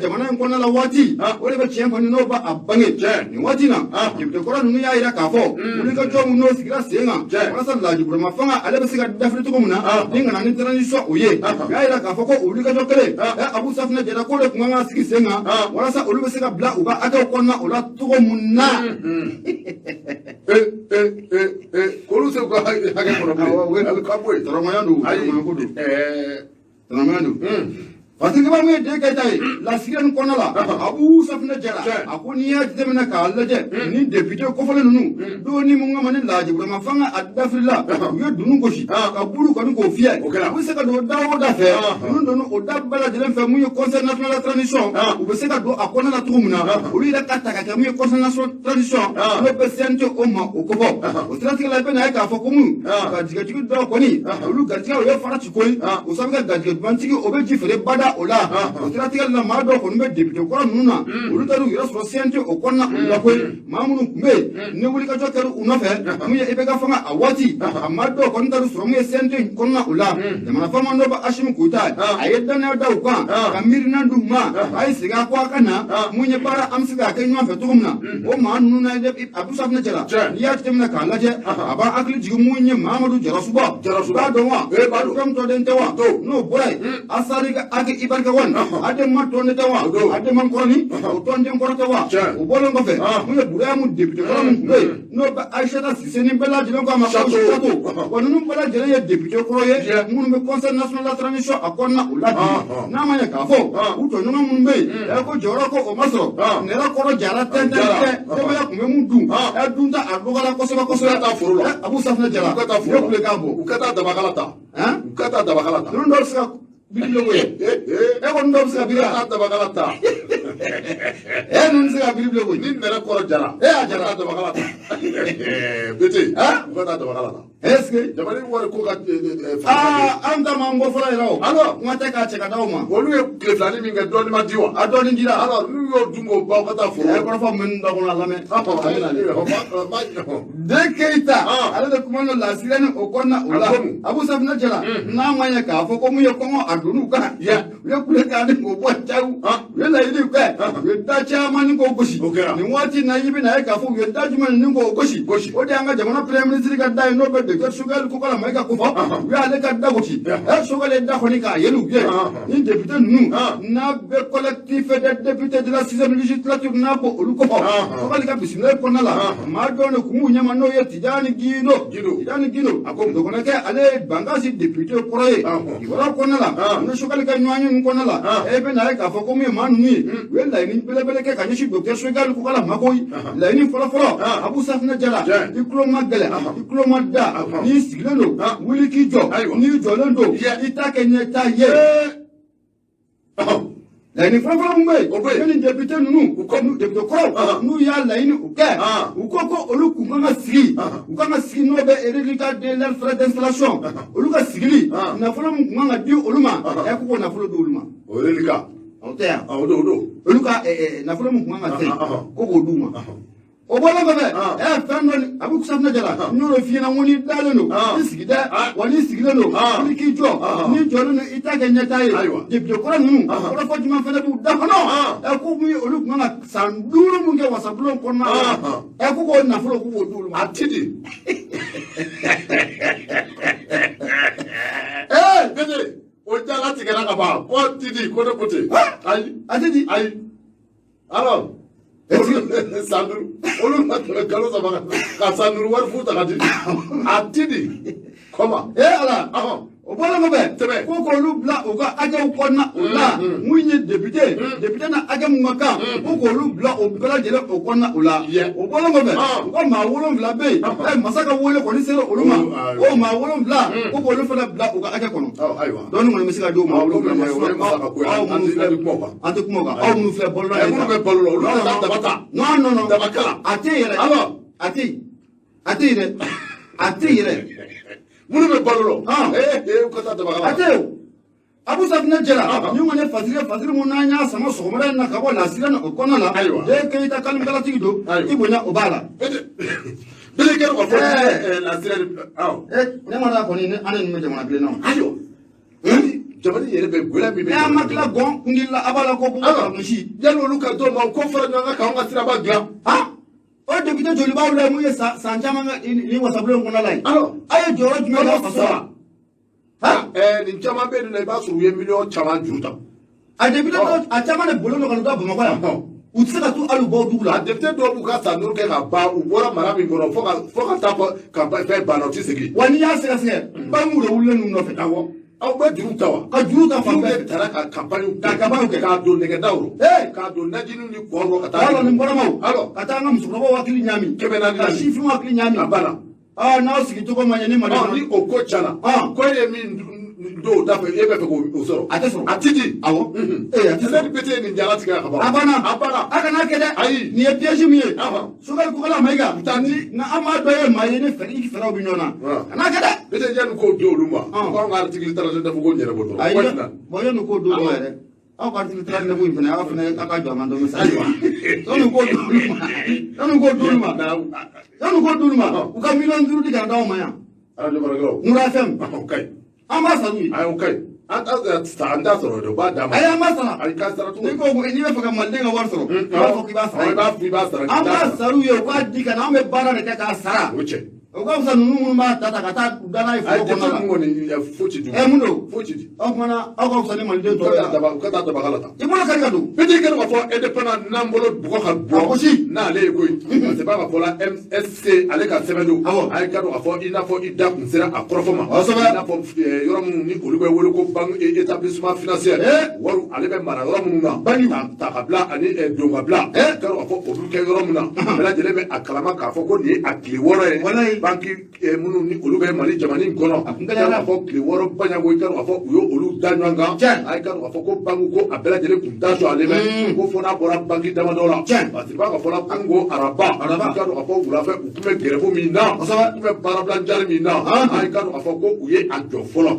jamana in kɔnɔna la, waati o de bɛ tiɲɛ kɔni n'o b'a bange. Nin waati in na, député kɔrɔ ninnu y'a yira k'a fɔ wulikajɔ min n'o sigira sen kan walasa Laji Burama fanga ale bɛ se ka dafiri cogo min na ni ka na ni transition o ye, u y'a yira k'a fɔ ko o wulikajɔ kelen, Abu Safinɛ Jara, k'o de tun kan ka sigi sen kan walasa olu bɛ se ka bila u ka hakɛw kɔnɔna o la cogo mun na. K'olu se u ka hakɛ kɔnɔ bilen. Ka bɔ yen. Tɔrɔmɔɲɔ don. Ayi. Tɔrɔmɔɲɔ ko don, tɔrɔmɔɲɔ don. Parce que mun ye Den Keyita ye lasigi nin kɔnɔna la, Abu Safinɛ Jara, a ko n'i y'a jateminɛ k'a lajɛ, ni député kofɔlen ninnu don ni mun kama ni Laji Burama fanga a dafirila, u ye dunun gosi ka buru kɔni k'o fiyɛ, u bɛ se ka don da o da fɛ, ninnu donna o da bɛɛ lajɛlen fɛ. Mun ye Conseil national de la transition, u bɛ se ka don a kɔnɔna la cogo min na, olu yɛrɛ ka ta ka kɛ mun ye Conseil national de transition n'o bɛ CNT o ma o kofɔ. O siratigɛ la, i bɛ na ye k'a fɔ ko mun garijɛgɛtigi dɔw kɔni, olu garijɛgɛ o ye fara ci koyi, o sababu kɛ garijɛgɛ ɲumantigi o bɛ ji feere bada o la. O siratigɛ la, maa dɔw kɔni bɛ député kɔrɔ ninnu na, olu taar'u yɛrɛ sɔrɔ CNT o kɔnɔna o la koyi. Maa minnu tun bɛ yen ni wulikajɔ kɛra u nɔfɛ, mun ye IBK fanga a waati, a maa dɔw kɔni taar'u sɔrɔ mun ye CNT kɔnɔna o la. Jamana faama dɔ bɛ Asimi Goyita, a ye danaya da u kan ka miirina d'u ma, a ye segin a ko a ka na mun ye baara an bɛ se k'a kɛ ɲɔgɔn fɛ cogo min na. O maa ninnu na, Abu Safinɛ Jara, n'i y'a jateminɛ k'a lajɛ, a b'a hakili jigin mun ye Mamadu Jarasuba. Jarasuba. B'a dɔn wa? B'a dɔn. Fɛn tɔden tɛ wa? N'o bɔra yen, Asari Agi Ibarika Wani, Adema tɔnden tɛ wa? Adema kɔrɔni, o tɔnden kɔrɔ tɛ wa? O bɔlen kɔfɛ, mun ye Buramu député kɔrɔ min tun bɛ yen n'o bɛ Ayisata Sise ni bɛɛ lajɛlen ko a ma ko Sato, wa ninnu bɛɛ lajɛlen ye député kɔrɔ ye minnu bɛ Conseil national de la transition a kɔnɔna o la bi. N'a ma ɲɛ k'a fɔ u tɔɲɔgɔn minnu bɛ yen ko jɔyɔrɔ ko o ma sɔrɔ, nɛrɛ kɔrɔ jara tɛntɛn tɛ, denbaya tun bɛ mun dun, dunta a dɔgɔyara kosɛbɛ kosɛbɛ. U ka taa foro la. Abu Safinɛ Jara, U ka taa foro la. u ye kulekan bɔ. U ka taa dabakala ta. U ka taa dabakala ta. Ninnu dɔw bɛ se ka biri bilen koyi. E kɔni dɔw bɛ se ka biri U ka taa dabakala ta. Ninnu bɛ se ka biri bilen koyi. Ni nɛrɛ kɔrɔ jara. A jara. U ka taa dabakala ta. Bete. U ka taa dabakala ta. Est ce que Jamana wari ko ka. Aa, an ta m'an bɔ fɔlɔ yɛrɛ o. Alors. Kuma tɛ k'a cɛ ka d'aw ma. Olu ye tile filanin min kɛ, dɔɔnin ma di wa? A dɔɔnin dira. Alors n'u y'o dun k'o ban, u ka taa foro la. Kɔrɔfɔ min da kɔnɔ, a lamɛn. A bɛ na dɛ. Den Keyita, ale de kuma dɔ lasira ni o kɔnɔna o la. A ko mun? Abu Safinɛ Jara, n'a ma ɲɛ k'a fɔ ko mun ye kɔngɔ a donn'u kan, u ye kulekan ni k'o bɔ caw, u ye laɲiniw kɛ, u ye da caman ni k'o gosi. O kɛra. Nin waati in na, i bɛna ye k'a fɔ u ye da jumɛn ni k'o gosi. Gosi. O de y'an ka jamana premier ministre ka da ye n'o bɛ docteur Choguel Kokalla Maïga ko fɔ u y'ale ka da gosi Choguel ye da kɔni k'a yɛlɛ u ye ni député ninnu n'a bɛ collectif des députés de la sixième législature n'a b'o olu ko fɔ Choguel ka bisimila kɔnɔna la maa dɔw de kun b'u ɲɛma n'o ye Tidjane Guindo Tidjane Guindo a ko dɔgɔnɔkɛ ale ye Bankasi député kɔrɔ ye kibaruya kɔnɔna la ni Choguel ka ɲɔgɔn ye ninnu kɔnɔna la e bɛ n'a ye k'a fɔ ko mun ye maa ninnu ye u ye laɲini belebele kɛ ka ɲɛsin docteur Choguel Kokalla ma koyi laɲini fɔlɔ-fɔlɔ Abu Safinɛ Jara i tulo ma gɛlɛn i tulo ma da n'i sigilen don wuli k'i jɔ n'i jɔlen don i t'a kɛ ɲɛta ye laɲini fɔlɔfɔlɔ mun bɛ yen ne ni député ninnu député kɔrɔw n'u y'a laɲini u kɛ u ko ko olu kun kan ka sigi u kan ka sigi n'o bɛ reliquat de leurs frais d'installation olu ka sigili nafolo min kun kan ka di olu ma ɛ ko k'o nafolo di olu ma. O reliquat. O tɛ yan. O don o don. Olu ka nafolo min kun kan ka se ko k'o d'u ma. O bɔlen kɔfɛ fɛn dɔ Abu Safinɛ Jara n y'o de f'i ɲɛna n ko n'i dalen don i sigi dɛ wa n'i sigilen don i k'i jɔ n'i jɔlen don i t'a kɛ ɲɛtaa ye député kɔrɔ ninnu kɔrɔfɔ jumɛn fana b'u da kɔnɔ ko mun olu kun kan ka san 5 mun kɛ wasabulon kɔnɔna la ko k'o nafolo k'u k'o d'olu ma. A ti di. Bébé o jala tigɛra ka ban ko ti di ko ne ko ten. Ayi. A ti di. Ayi. Alors. San 5 olu ma tɛmɛ kalo 3 kan ka san 5 wari fu ta ka di a ti di kɔma. Ala o bɔlen kɔfɛ ko k'olu bila u ka hakɛw kɔnɔna o la mun ye député député na hakɛ mun ka kan ko k'olu bila o bɛɛ lajɛlen o kɔnɔna o la o bɔlen kɔfɛ u ka maa 7 bɛ yen masa ka wele kɔni sera olu ma o maa 7 ko k'olu fana bila u ka hakɛ kɔnɔ dɔɔni kɔni bɛ se ka di o maa 7 ma aw minnu filɛ an tɛ kuma o kan aw minnu filɛ balo la minnu bɛ balo la olu bɛ taa daba ta non non non daba kala a tɛ yen yɛrɛ a tɛ yen a tɛ yen dɛ a tɛ yen yɛrɛ. Minnu bɛ balo la u ka taa daba kala a tɛ yen Abu Safinɛ Jara ni kɔni ye fasiri ye fasiri mun n'an y'a sama sɔgɔmada in na ka bɔ lasira o kɔnɔna la e Keyita kalimikalatigi don i bonya o b'a la. Bele kɛra ka fɔ lasira ne ma da kɔni an ni ninnu bɛ jamana kelen na. Ayiwa jamana yɛrɛ bɛ gɛlɛya min bɛ. N'a ma tila gɔn kundila a b'a la ko ko misi. Yanni olu ka d'o ma ko fara ɲɔgɔn kan k'anw ka siraba dilan. O député joli b'aw la mun ye san caman kɛ nin wasabulon kɔnɔna la yen. A ye jɔyɔrɔ jumɛn kɛ faso la. Nin caman bɛ yen nɔ i b'a sɔrɔ u ye miliyɔn caman juru ta. A député dɔw a caman de bolo don ka na taa Bamakɔ yan. U tɛ se ka t'u hali u bɔ dugu la. A député dɔw b'u ka san 5 kɛ ka ban u bɔra mara min kɔnɔ fo ka taa ka fɛn banna u tɛ segin. Wa n'i y'a sɛgɛsɛgɛ bankiw de wulilen n'u nɔfɛ. Awɔ. Aw bɛ juru ta wa. Ka juru ta fan bɛɛ. Juru de taara ka campagne kɛ. Ka campagne kɛ. K'a don nɛgɛdaw rɔ. K'a don najiniw ni kɔɔ rɔ ka taa. Alors nin bɔra ma o. Ka taa an ka musokɔrɔbaw hakili ɲaami. 400 Ka sifinw hakili ɲaami. A banna. N'aw sigi cogo ma ɲɛ ni Mali. Ni o ko cana. Ko e ye min don o da fɛ e bɛ fɛ k'o sɔrɔ. A tɛ sɔrɔ. A ti di. Awɔ. A tɛ sɔrɔ. Ne bɛ nin jala tigɛ ka ban. A banna. A banna. A kana kɛ dɛ. Ayi. Nin ye piège min ye. Choguel Kokalla Maïga. Nka an b'a dɔn e ye maa ye ni fɛɛrɛ i fɛɛrɛw bɛ ɲɔgɔn na. Kana kɛ dɛ. Bete yanni k'o di olu ma. Ko anw ka article 39 ko ɲɛnabɔ dɔrɔn. Ayi bon yanni k'o di olu ma yɛrɛ. Aw ka article 39 in fana aw fana aw ka jɔ an ka dɔɔnin sa. Yanni k'o di olu ma. Yanni k'o di olu ma. Yanni k'o di olu ma. U ka miliyɔn 5 di ka na d'aw ma yan. Radio baarakɛlaw. Mura FM. O ka ɲi. An b'a sara u ye. Ayi o ka ɲi. An t'a sɔrɔ dɛ u b'a d'a ma. Ayi an b'a sara. Ayi k'a sara cogo. N'i ko n'i bɛ fɛ ka maliden ka wari sɔrɔ. I b'a fɔ k'i b'a sara. I b'a fɔ i b'a sara. An b'a sara u ye u k'a di ka na an bɛ baara de kɛ k'a sara. O cɛ. O ka fisa ninnu minnu b'a ta ka taa u da n'a ye foro kɔnɔna la. Ayi kɔni foyi ti di. Mun don. Foyi ti di. Aw kumana aw ka fisa ni maliden tɔw ye. U ka taa dabaka la tan. I bolo kari ka don. Bete kɛlen k'a fɔ indépendant n'an bolo bugɔ ka bɔ. A gosi. N'ale ye koyi. Parce que b'a ka fɔ la MSC ale ka sɛbɛn don. Awɔ. A ye ka dɔn k'a fɔ i n'a fɔ i da kun sera a kɔrɔfɔ ma. Kosɛbɛ. I n'a fɔ yɔrɔ minnu ni olu bɛ wele ko banque établissement financier. Wari ale bɛ mara yɔrɔ minnu na. Banque. Ta ka bila ani don ka bila. Ka dɔn k'a fɔ o bɛ kɛ yɔrɔ min na. Bɛɛ lajɛlen bɛ a kalama k'a fɔ ko nin ye a tile 6 ye. Walayi. Banque minnu ni olu bɛ Mali jamana in kɔnɔ. A kun gɛlɛyara. K'a fɔ tile 6 baɲanko i ka dɔn k'a fɔ u ye olu da ɲɔgɔn kan. Tiɲɛ. A ye ka dɔn k'a fɔ ko banque ko a bɛɛ lajɛlen kun da jɔ ale bɛ. Ko fo n'a bɔra banque damadɔ la. Tiɲɛ. Parce que b'a ka fɔ la kungo araba. Araba. I ka dɔn k'a fɔ wulafɛ u tun bɛ gɛrɛfu min na. Kosɛbɛ. U tun bɛ baarabila jari min na. A ye ka dɔn k'a fɔ ko u ye a jɔ fɔlɔ.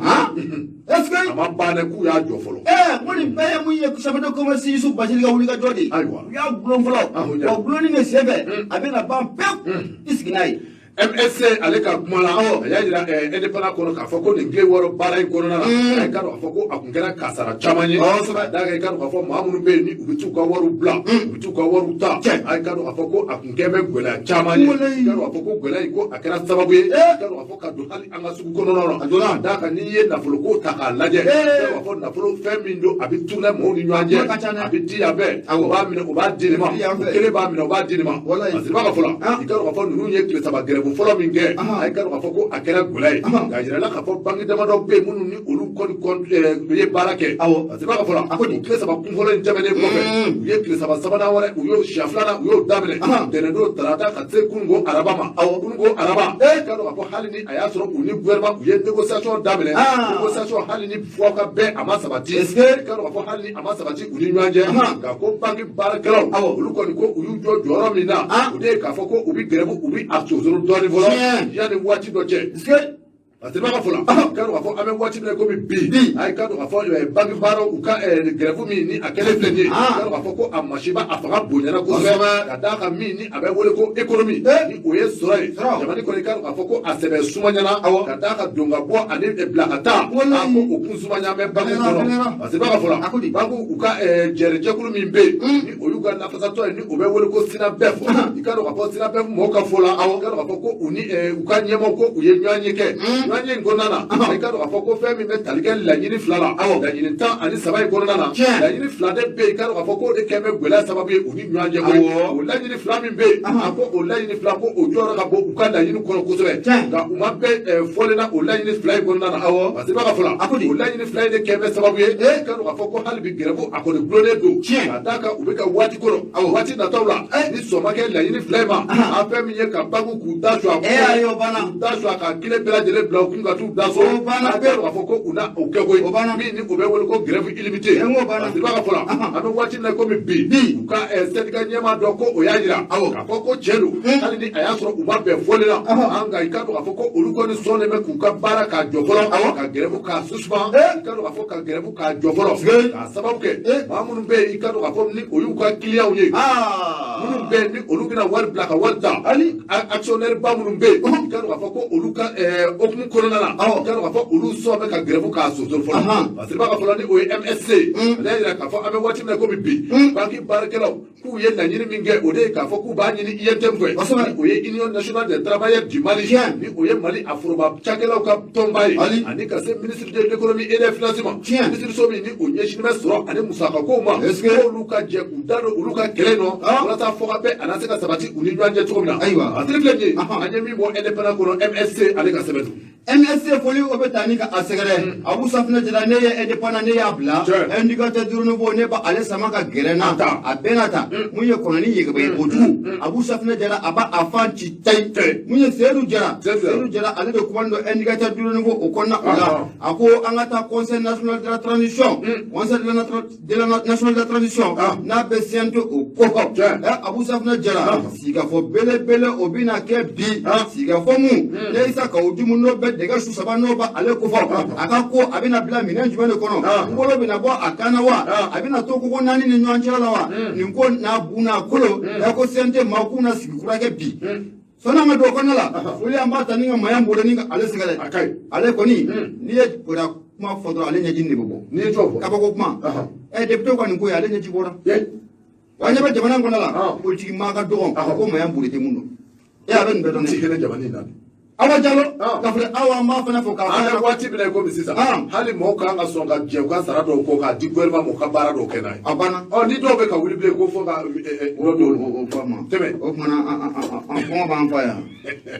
Est-ce que. A ma ban dɛ k'u y'a jɔ fɔlɔ. Ko nin bɛɛ ye mun ye chef de commerce Youssouf Bathily ka wuli ka jɔ de ye. Ayiwa. U y'a gulon fɔlɔ. Wa gulonni de senfɛ a bɛna ban pewu. I sigi n'a ye. MSC ale ka kuma la, a y'a jira Indépendant kɔnɔ k'a fɔ ko nin tile 6 baara in kɔnɔna la, i k'a dɔn k'a fɔ ko a kun kɛra kasara caman ye. Ka d'a kan, i k'a dɔn k'a fɔ maa minnu bɛ yen ni u bɛ t'u ka wariw bila, u bɛ t'u ka wariw ta, a k'a dɔn k'a fɔ ko a kun kɛ bɛ gɛlɛya caman ye. I k'a dɔn k'a fɔ ko gɛlɛya in, ko a kɛra sababu ye, i k'a dɔn k'a fɔ ka don hali an ka sugu kɔnɔnaw la. Ka d'a kan, n'i ye nafolo ko ta k'a lajɛ, i k'a dɔn k'a fɔ nafolo fɛn min don, a bɛ tourner mɔgɔw ni ɲɔgɔn cɛ, a bɛ di yan fɛ, u b'a minɛ, u b'a di nin ma, u kelen b'a minɛ, u b'a di nin ma. A siriba ka fɔ la, i k'a dɔn k'a fɔ ninnu ye tile 3 grève fɔlɔ min kɛ, a k'a dɔn k'a fɔ ko a kɛra gɛlɛya ye. K'a jira la k'a fɔ banque damadɔ bɛ yen minnu ni olu kɔni ye baara kɛ. A siriba ka fɔ la, o tile 3 kun fɔlɔ in tɛmɛnen kɔfɛ, u ye tile 3 sabanan wɛrɛ, u y'o siɲɛ filanan, u y'o daminɛ ntɛnɛn don, tarata, ka se kununko araba ma. Kununko araba, i k'a dɔn k'a fɔ hali ni a y'a sɔrɔ u ni gouvernement u ye négociation daminɛ, négociation hali ni fɔ ka bɛn a ma sabati, i k'a dɔn k'a fɔ hali ni a ma sabati u ni ɲɔgɔn cɛ, nka ko banque baarakɛlaw, olu kɔni ko u y'u jɔ jɔyɔrɔ min na, o de ye k'a fɔ ko u bɛ grève, u bɛ a sonsoro dɔɔnin fɔlɔ yanni waati dɔ cɛ. A tɛ ka fɔ la, k'a dɔn k'a fɔ an bɛ waati min na komi bi, a ye k'a dɔn k'a fɔ banque baaraw u ka grève min ni a kɛlen filɛ nin ye, k'a dɔn k'a fɔ ko a masiba a fanga bonyana kosɛbɛ, ka d'a kan min ni a bɛ wele ko économie, ni o ye sɔrɔ ye jamana kɔni, k'a dɔn k'a fɔ ko a sɛbɛ sumanyana, ka d'a kan don ka bɔ ani bila ka taa, a ko o kun sumanya bɛ banque kɔnɔ. Parce que b'a ka fɔ la, banque u ka jɛrɛjɛkulu min bɛ yen ni o y'u ka lafasatɔ ye, ni o bɛ wele ko SYNABEF, i k'a dɔn k'a fɔ SYNABEF mɔgɔw ka fɔ la, i k'a dɔn k'a fɔ ko u ni u ka ɲɛmɔgɔ ko u ye ɲɔgɔn ye kɛ. Ɲɔgɔn ye in kɔnɔna na, i k'a dɔn k'a fɔ ko fɛn min bɛ tali kɛ laɲini fila la, laɲini 13 in kɔnɔna na, laɲini fila de bɛ yen, i k'a dɔn k'a fɔ k'o de kɛ bɛ gɛlɛya sababu ye u ni ɲɔgɔn cɛ koyi. O laɲini fila min bɛ yen, a ko o laɲini fila, ko o jɔyɔrɔ ka bon u ka laɲini kɔnɔ kosɛbɛ, nka u ma bɛn fɔlen na o laɲini fila in kɔnɔna na. Parce que b'a ka fɔ la, o laɲini fila in de kɛ bɛ sababu ye, i k'a dɔn k'a fɔ ko hali bi grève a kɔni gulonnen don, ka d'a kan u bɛ ka waati kɔnɔ, waati nataw la, ni sɔn ma kɛ laɲini fila in ma, a fɛn min ye ka banque k'u da su a k'u da su a ka kile bɛɛ lajɛlen bila u kun ka t'u da so, a bɛɛ k'a fɔ ko u na o kɛ koyi, min ni o bɛ wele ko grève illimitée. Parce que b'a ka fɔ la, an bɛ waati min na komi bi, u ka syndicat ɲɛmaa dɔ ko o y'a jira k'a fɔ ko tiɲɛ don, hali ni a y'a sɔrɔ u ma bɛn fɔlen na an nka i k'a dɔn k'a fɔ ko olu kɔni sɔnnen bɛ k'u ka baara k'a jɔ fɔlɔ, ka grève k'a suspend, i k'a dɔn k'a fɔ ka grève k'a jɔ fɔlɔ, k'a sababu kɛ maa minnu bɛ yen, i k'a dɔn k'a fɔ ni o y'u ka clients ye, minnu bɛ yen ni olu bɛna wari bila ka wari ta, hali actionnaire ba minnu bɛ yen, i k'a dɔn k'a fɔ ko olu ka hokumu kɔnɔna na, i k'a dɔn k'a fɔ olu sɔn bɛ ka grève k'a sonsoro fɔlɔ. Parce que b'a ka fɔlɔ, ni o ye MSC, ale y'a jira k'a fɔ an bɛ waati min na komi bi, banque baarakɛlaw k'u ye laɲini min kɛ, o de ye k'a fɔ k'u b'a ɲini UNTM fɛ, ni o ye Union nationale des travailleurs du Mali, ni o ye Mali a foroba cakɛlaw ka tɔnba ye, ani ka se ministre de l'économie et des finances ma, ministre so min ni o ɲɛsinnen bɛ sɔrɔ ani musakakow ma, k'olu ka jɛ k'u da don olu ka kɛlɛ nɔ walasa fɔ ka bɛn a na se ka sabati u ni ɲɔgɔn cɛ cogo min na. A tiri filɛ nin ye, an ye min bɔ Indépendant kɔnɔ, MSC ale ka sɛbɛn don. MSC foli o bɛ taa ni ka a sɛgɛrɛ. Abu Safinɛ Jara, ne ye Indépendant, ne y'a bila Indicateur du Renouveau, ne b'a ale sama ka gɛrɛ na, a bɛɛ n'a ta mun ye kɔnɔni yɛgɛbɛ kojugu. Abu Safinɛ Jara a b'a a fan ci tayi. Mun ye Seydou Jara, Seydou Jara ale de kuma don Indicateur du Renouveau o kɔnɔna o la, a ko an ka taa Conseil national de la transition, Conseil de la national de la transition n'a bɛ CNT o kofɔ. Abu Safinɛ Jara, sigikafɔ belebele o bɛna kɛ bi, sigikafɔ mun ne Isa Kawu Djim n'o bɛ dɛgɛ su saba n'o b'a ale kofɔ, a ka ko a bɛna bila minɛn jumɛn de kɔnɔ, n bolo bɛna bɔ a kan na wa, a bɛna to koko naani ni ɲɔgɔn cɛla la wa, nin ko n'a bu n'a kolo ɛ ko CNT maaw k'u na sigi kura kɛ bi. Sɔnni an ka don o kɔnɔna la, foli an b'a ta ni ka maaya bolo ni ka ale sɛgɛrɛ. Ale kɔni n'i ye kora kuma fɔ dɔrɔn, ale ɲɛji de bɛ bɔ. N'i ye jɔn fɔ? Kabako kuma. Ɛ député ka nin ko ye, ale ɲɛji bɔra. Wa ɲɛ bɛ jamana in kɔnɔ la, politiki maa ka dɔgɔn ko maaya bolo tɛ mun don. E a bɛ nin bɛɛ dɔn dɛ. Ti hinɛ jamana in na. Awa Jalo, ka fɔ awa an b'a fana fɔ k'a fɔ. An bɛ waati min na i komi sisan, hali mɔgɔw kan ka sɔn ka jɛ u ka sara dɔw kɔ k'a di gouvernement ma u ka baara dɔw kɛ n'a ye. A banna. Ɔ ni dɔw bɛ ka wuli bilen ko fo ka dɔ d'olu ma. O fɔ ma. Tɛmɛ. O kumana an kɔngɔ b'an fa yan.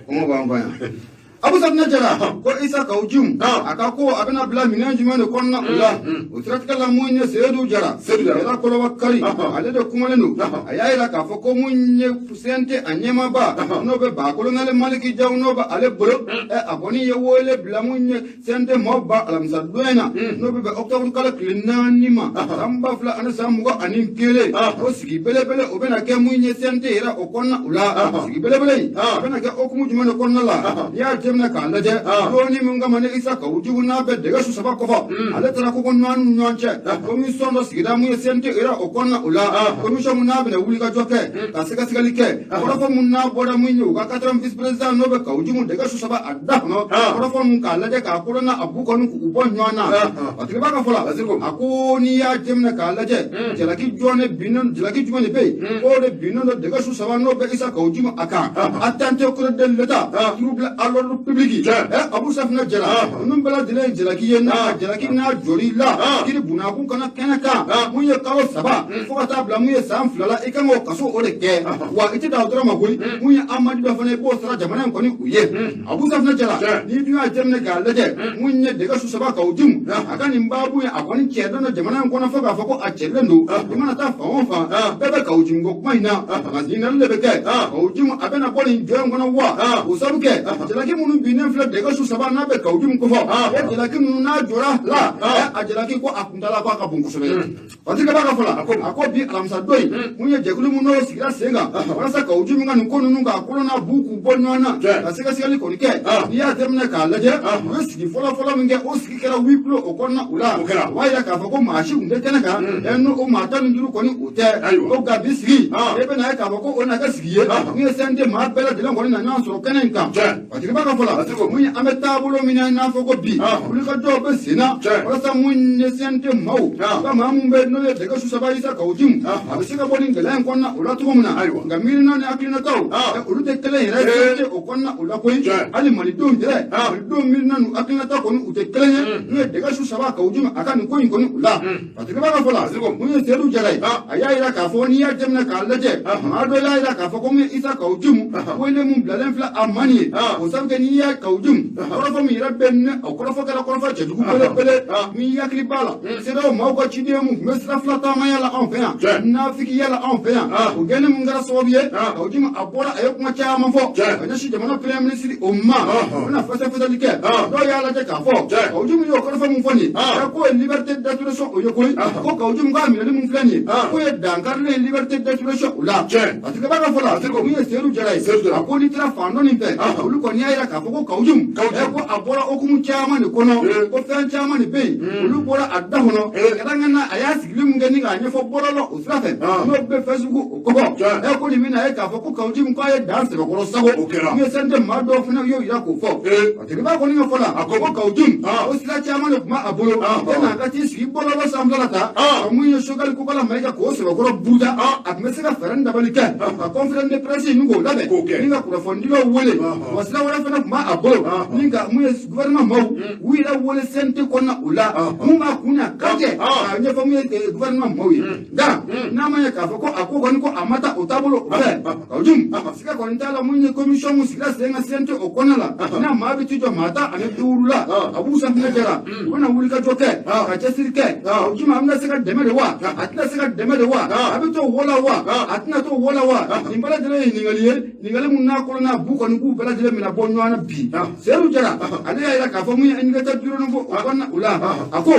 Kɔngɔ b'an fa yan. Abu Safinɛ Jara ko Isa Kawu Djim a ka ko a bɛna bila minɛn jumɛn de kɔnɔna o la, o siratigɛ la mun ye Seydou Jara, Jara Kɔlɔba Kari, ale de kumalen don. A y'a jira k'a fɔ ko mun ye CNT a ɲɛmaaba n'o bɛ ba kolonɛli Maliki Jaw n'o bɛ ale bolo, a kɔni ye wele bila mun ye CNT maaw ba alamisa don in na n'o bɛ bɛn octobre kalo tile 4 ma san 2021, ko sigi belebele o bɛna kɛ mun ye CNT yɛrɛ o kɔnɔna o la. Sigi belebele in a bɛna kɛ hokumu jumɛn de kɔnɔna la, n'i y'a jateminɛ k'a lajɛ donni min kama ni Isa Kawu Djim n'a bɛ dɛgɛ su saba kɔfɔ ale taara ko naani ni ɲɔgɔn cɛ commission dɔ sigira mun ye CNT yɛrɛ o kɔnɔna o la commission mun n'a bɛna wulikajɔ kɛ ka sɛgɛsɛgɛli kɛ kɔrɔfɔ mun n'a bɔra mun ye u ka quatrième vice président n'o bɛ Kawu Djim dɛgɛ su saba a da kɔnɔ kɔrɔfɔ mun k'a lajɛ k'a kolon n'a bu kɔni k'u bɔ ɲɔgɔn na Patigi b'a ka fɔ la a ko n'i y'a jateminɛ k'a lajɛ jalaki jɔn binnen jalaki jumɛn de bɛ yen k'o de binnen don dɛgɛ su saba n'o bɛ Isa Kawu Djim a kan atteinte au code de l'État trouble à l'ordre public Abu Safinɛ Jara ninnu bɛɛ lajɛlen ye jalaki ye n'a jalaki n'a jɔr'i la kiri bunakun kana kɛnɛ kan mun ye kalo 3 fo ka taa bila mun ye san 2 la i kan k'o kaso o de kɛ wa i tɛ dan o dɔrɔn ma koyi mun ye amende dɔ fana i b'o sara jamana in kɔni u ye Abu Safinɛ Jara n'i dun y'a jateminɛ k'a lajɛ mun ye dɛgɛ su saba Kawu Djim a ka nin baabu ye a kɔni cɛ don jamana in kɔnɔ fo k'a fɔ ko a cɛlen don i mana taa fan o fan bɛɛ bɛ Kawu Djim ko kuma in na nka ɲininkali de bɛ kɛ Kawu Djim a bɛna bɔ nin jɔ in kɔnɔ wa o sabu kɛ jalaki minnu binnen filɛ dɛgɛ su saba n'a bɛ Kawu Djim kofɔ o jalaki ninnu n'a jɔra la a jalaki ko a kuntala ko a ka bon kosɛbɛ Patigi b'a ka fɔ la a ko bi alamisa don in mun ye jɛkulu min n'o sigira sen kan walasa Kawu Djim ka nin ko ninnu k'a kolon n'a bu k'u bɔ ɲɔgɔn na ka sɛgɛsɛgɛli kɔni kɛ n'i y'a jateminɛ k'a lajɛ u ye sigi fɔlɔ fɔlɔ min kɛ o sigi kɛra huis clos o kɔnɔna u la o b'a yira k'a fɔ ko maa si tun tɛ kɛnɛ kan n'o maa 15 kɔni o tɛ o nka bi sigi e bɛna ye k'a fɔ ko o na kɛ sigi ye mun ye CNT maa bɛɛ lajɛlen kɔni na ɲɔgɔn sɔrɔ kɛnɛ in kan Patigi b'a ka fɔ la mun ye an bɛ taabolo min na n'a fɔ ko bi wulikajɔw bɛ sen na walasa mun ye CNT maaw ka maa mun bɛ n'o ye dɛgɛ su saba Isa Kawu Djim a bɛ se ka bɔ nin gɛlɛya in kɔnɔna o la cogo min na nka miirina ni hakilinataw olu tɛ kelen yɛrɛ CNT o kɔnɔna o la koyi hali malidenw yɛrɛ malidenw miirina n'u hakilinata kɔni u tɛ kelen ye n'o ye dɛgɛ su saba Kawu Djim a ka nin ko in kɔni u la Patigi b'a ka fɔ la mun ye Seydou Jara ye a y'a yira k'a fɔ n'i y'a jateminɛ k'a lajɛ maa dɔ y'a yira k'a fɔ ko mun ye Isa Kawu Djim wele mun bilalen filɛ a ma nin ye o sabu kɛ n'i y'a Kawu Djim kɔrɔfɔ min yɛrɛ bɛ ne o kɔrɔfɔ kɛra kɔrɔfɔ cɛjugu belebele n'i hakili b'a la CEDEAO maaw ka ciden mun tun bɛ sira fila taamaya la anw fɛ yan nafigiya la anw fɛ yan o gɛnni mun kɛra sababu ye Kawu Djim a bɔra a ye kuma caman fɔ ka ɲɛsin jamana premier ministre o ma o bɛna fɛsɛfɛsɛli kɛ dɔw y'a lajɛ k'a fɔ Kawu Djim y'o kɔrɔfɔ mun fɔ nin ye k'o ye liberté d'expression o ye koyi ko Kawu Djim k'a minɛli mun filɛ nin ye k'o ye dankarilen ye liberté d'expression o la parce que b'a ka fɔ la mun ye Seydou Jara ye a ko n'i taara fan dɔ nin fɛ olu kɔni y'a yira k'a fɔ ko Kawu Djim ko a bɔra hokumu caman de kɔnɔ ko fɛn caman de bɛ yen olu bɔra a da kɔnɔ kɛrɛnkɛrɛn na a y'a sigili mun kɛ ni k'a ɲɛfɔ bɔlɔlɔ o sira fɛ n'o bɛ Facebook o kɔfɔ ko nin bɛna ye k'a fɔ ko Kawu Djim k'a ye dan sɛbɛkɔrɔ sago mun ye CNT maa dɔw fana y'o yira k'o fɔ parce que b'a kɔni ka fɔ la ko Kawu Djim o sira caman de tun b'a bolo e n'a ka t'i sigi bɔlɔlɔ sanfɛla la ta ka mun ye Choguel Kokalla Maïga k'o sɛbɛkɔrɔ buruja a tun bɛ se ka fɛɛrɛ ni dabali kɛ ka conférence de presse ni k'o labɛn ni ka kunnafonidilaw wele wa sira wɛrɛ fana tun b'a bolo ni ka mun ye gouvernement maaw u yɛrɛ wele CNT kɔnɔna o la mun b'a kun na kan cɛ k'a ɲɛfɔ mun ye gouvernement maaw ye nka n'a ma ɲɛ k'a fɔ ko a ko kɔni ko a ma taa o taabolo o fɛ Kawu Djim siga kɔni t'a la mun ye commission mun sigira sen kan CNT o kɔnɔna la n'a maa bɛ t'i jɔ maa 15 la Abu Safinɛ Jara u bɛna wulikajɔ kɛ ka cɛsiri kɛ Kawu Djim a bɛna se ka dɛmɛ de wa a tɛna se ka dɛmɛ de wa a bɛ to wo la wa a tɛna to wo la wa nin bɛɛ lajɛlen ye ɲininkali ye ɲininkali mun n'a kɔnɔ n'a bu kɔni k'u bɛɛ lajɛlen bɛna bɔ ɲɔgɔn na bi Seydou Jara ale y'a yira k'a fɔ mun ye indicateur du renouveau o kɔnɔna o la a ko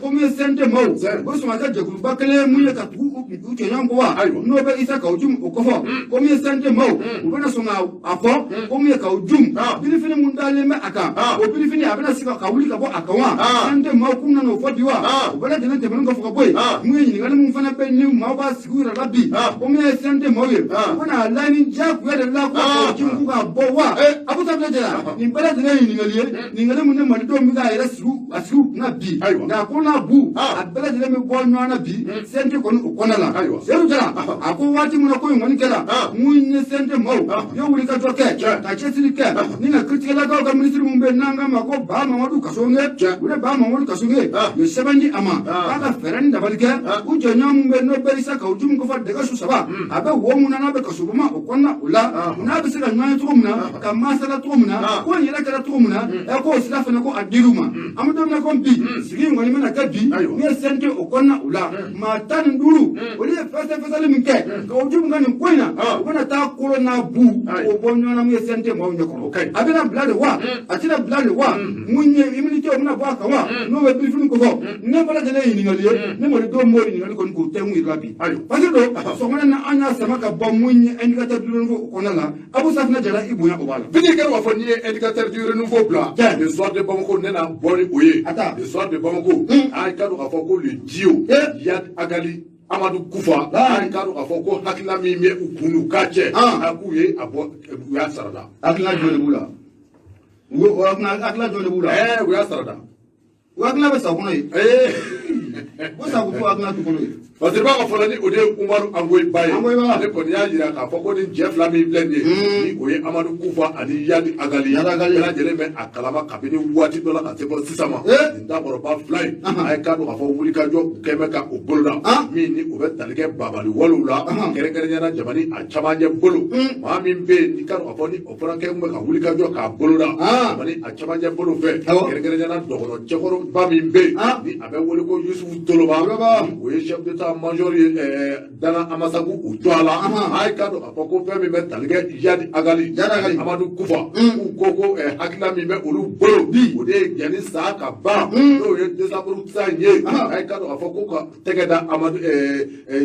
mun ye CNT maaw u bɛ sɔn ka kɛ jɛkuluba kelen ye mun ye ka tugu u cɛɲɔgɔn kɔ wa n'o bɛ Isa Kawu Djim o kɔfɔ ko mun ye CNT maaw u bɛna sɔn k'a fɔ ko mun ye Kawu Djim birifini mun dalen bɛ a kan o birifini a bɛna se ka wuli ka bɔ a kan wa CNT maaw k'u nana o fɔ bi wa o bɛɛ lajɛlen tɛmɛnen kɔfɛ ka bɔ yen mun ye ɲininkali mun fana bɛ ni maaw b'a sigi u yɛrɛ la bi ko mun ye CNT maaw ye u bɛna laɲini diyagoya de la ko Kawu Djim k'u ka bɔ wa Abu Safinɛ Jara nin bɛɛ lajɛlen ye ɲininkali ye ɲininkali mun ni malidenw bɛ k'a yɛrɛ sigi a sigi u kunna bi nka ko n'a bu a bɛɛ lajɛlen bɛ bɔ ɲɔgɔn na bi CNT kɔni o kɔnɔna la Seydou Jara a ko waati min na ko in kɔni kɛra mun ye CNT maaw u ye wulikajɔ kɛ ka cɛsiri kɛ ni ka kiiritigɛlakaw ka minisiri mun bɛ yen n'an k'a ma ko Ba Mamadu Kassogué u ne Ba Mamadu Kassogué u ye sɛbɛn di a ma k'a ka fɛɛrɛ ni dabali kɛ u jɛɲɔgɔn mun bɛ yen n'o bɛ Isa Kawu Djim kɔfɛ dɛgɛ su 3 a bɛ wo mun na n'a bɛ kasoboma o kɔnɔna o la n'a bɛ se ka ɲɔgɔn ye cogo min na ka masala cogo min na ko in yɛrɛ kɛra cogo min na k'o sira fana ko a dir'u ma an bɛ don min na komi bi sigi in kɔni bɛna kɛ bi min ye CNT o kɔnɔna o la maa 15 olu Olu ye fɛsɛfɛsɛli min kɛ ka o jugu ka nin ko in na, u bɛna taa kolo n'a bu Ayi. o bɔ ɲɔgɔn na mun ye CNT maaw ɲɛkɔrɔ. O ka ɲi. A bɛna bila de wa, a tɛna bila de wa, mun ye immunité, o bɛna bɔ a kan wa, n'o bɛ birifini kofɔ? Ne bɛɛ lajɛlen ye ɲininkali ye. Ne malidenw m'o ɲininkali kɔni k'o tɛ mun yira bi. Ayiwa. Parce que don sɔgɔmada na, an y'a sama ka bɔ mun ye Indicateur du Renouveau kɔnɔna la. Abu Safinɛ Jara, i bonya o b'a la. Bini kɛra b'a fɔ n'i ye Indicateur du Renouveau bila, Tiɲɛ. Le Soir de Bamako, ne na bɔ ni o ye. A ta. Le Soir de Bamako, an ka dɔn k'a fɔ ko le duo Iyad Ag Ghali, Amadou Koufa, an ka dɔn k'a fɔ ko hakilina min bɛ u kun n'u ka cɛ, a k'u ye a bɔ, u y'a sarada. Hakilina jɔn de b'u la? U ko hakilina jɔn de b'u la? U y'a sarada. U hakilina bɛ sa kɔnɔ ye. Ko sa ko fo hakilina tu kɔnɔ ye. Parce que b'a ka fɔ la, ni o de ye Umaru Angoyiba ye. Angoyiba. Ale kɔni y'a jira k'a fɔ ko ni cɛ fila min filɛ nin ye, ni o ye Amadu Kufa ani Iyad Ag Ghali, Iyad Ag Ghali. Bɛɛ lajɛlen bɛ a kalama kabini waati dɔ la ka se fɔ sisan ma. Nin dakɔrɔba fila in, a ye k'a dɔn k'a fɔ wulikajɔ u kɛn bɛ ka o boloda, min ni o bɛ tali kɛ babali walew la, kɛrɛnkɛrɛnnenya la jamana a camancɛ bolo. Maa min bɛ yen ni k'a dɔn k'a fɔ ni o fana kɛn bɛ ka wulikajɔ k'a boloda jamana a camancɛ bolo fɛ, kɛrɛnkɛrɛnnenya la dɔgɔnɔ cɛkɔrɔba min bɛ yen ni a bɛ wele ko Yusufu Toloba, Toloba. o ye chef d'état major ye Dana Amasagu u tɔgɔ la. A ye k'a dɔn k'a fɔ ko fɛn min bɛ tali kɛ Iyad Ag Ghali, Iyad Ag Ghali. Amadu Kufa, k'u ko hakilina min bɛ olu bolo, o de ye yanni san ka ban, n'o ye décembre san ye, a ye k'a dɔn k'a fɔ ko ka tɛgɛ da Amadu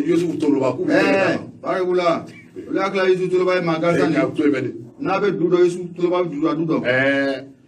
Yusufu Toloba, k'u bɛ tɛgɛ da. Baara b'u la. Olu hakilila Yusufu Toloba ye maa gansan de Ka ye. to yen bɛ de. N'a bɛ du dɔ, Yusufu Toloba bɛ du dɔ, du dɔ.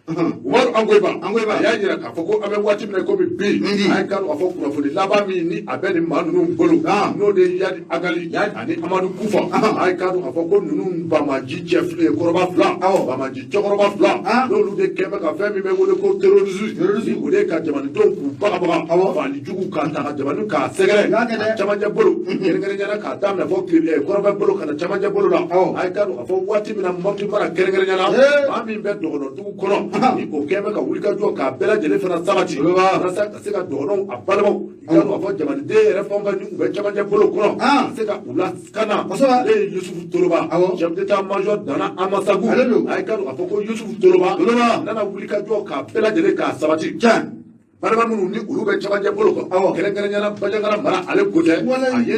Umaru Angoyiba, Angoyiba. a y'a jira k'a fɔ ko an bɛ waati min na komi bi, Ndi. an ye k'a dɔn k'a fɔ kunnafoni laban min ni a bɛ nin maa ninnu bolo, n'o de ye Iyad Ag Ghali ani Amadu Kufa, an ye k'a dɔn k'a fɔ ko ninnu bamaji cɛ kɔrɔba fila, bamaji cɛkɔrɔba fila, n'olu de kɛn bɛ ka fɛn min bɛ wele ko terrorisme, Terrorisme. o de ye ka jamanadenw k'u bagabaga, faali jugu k'a ta ka jamanadenw k'a sɛgɛrɛ U y'a kɛ dɛ. a camancɛ bolo, kɛrɛnkɛrɛnnenya la k'a daminɛ fɔ tile kɔrɔbɛ bolo ka na camancɛ bolo la. A ye k'a dɔn k'a fɔ waati min na Mɔpti mara kɛrɛnkɛrɛnnenya la, maa min bɛ dɔgɔnɔ dugu kɔnɔ, ni o kɛn bɛ ka wulikajɔ k'a bɛɛ lajɛlen fana sabati walasa ka se ka dɔgɔnɔw a balimaw, i k'a dɔn k'a fɔ jamanaden yɛrɛ fɛn o fɛn ni u bɛ camancɛ bolo kɔnɔ, ka se ka u lakana. Ale ye Yusufu Toloba, chef d'état major Dana Amasagu. Ale don. A ye k'a dɔn k'a fɔ ko Yusufu Toloba Toloba. nana wulikajɔ k'a bɛɛ lajɛlen k'a sabati. Balima minnu ni olu bɛ camancɛ bolo kan, kɛrɛnkɛrɛnnenya la Banjagara mara, ale ko tɛ, Walayi. a ye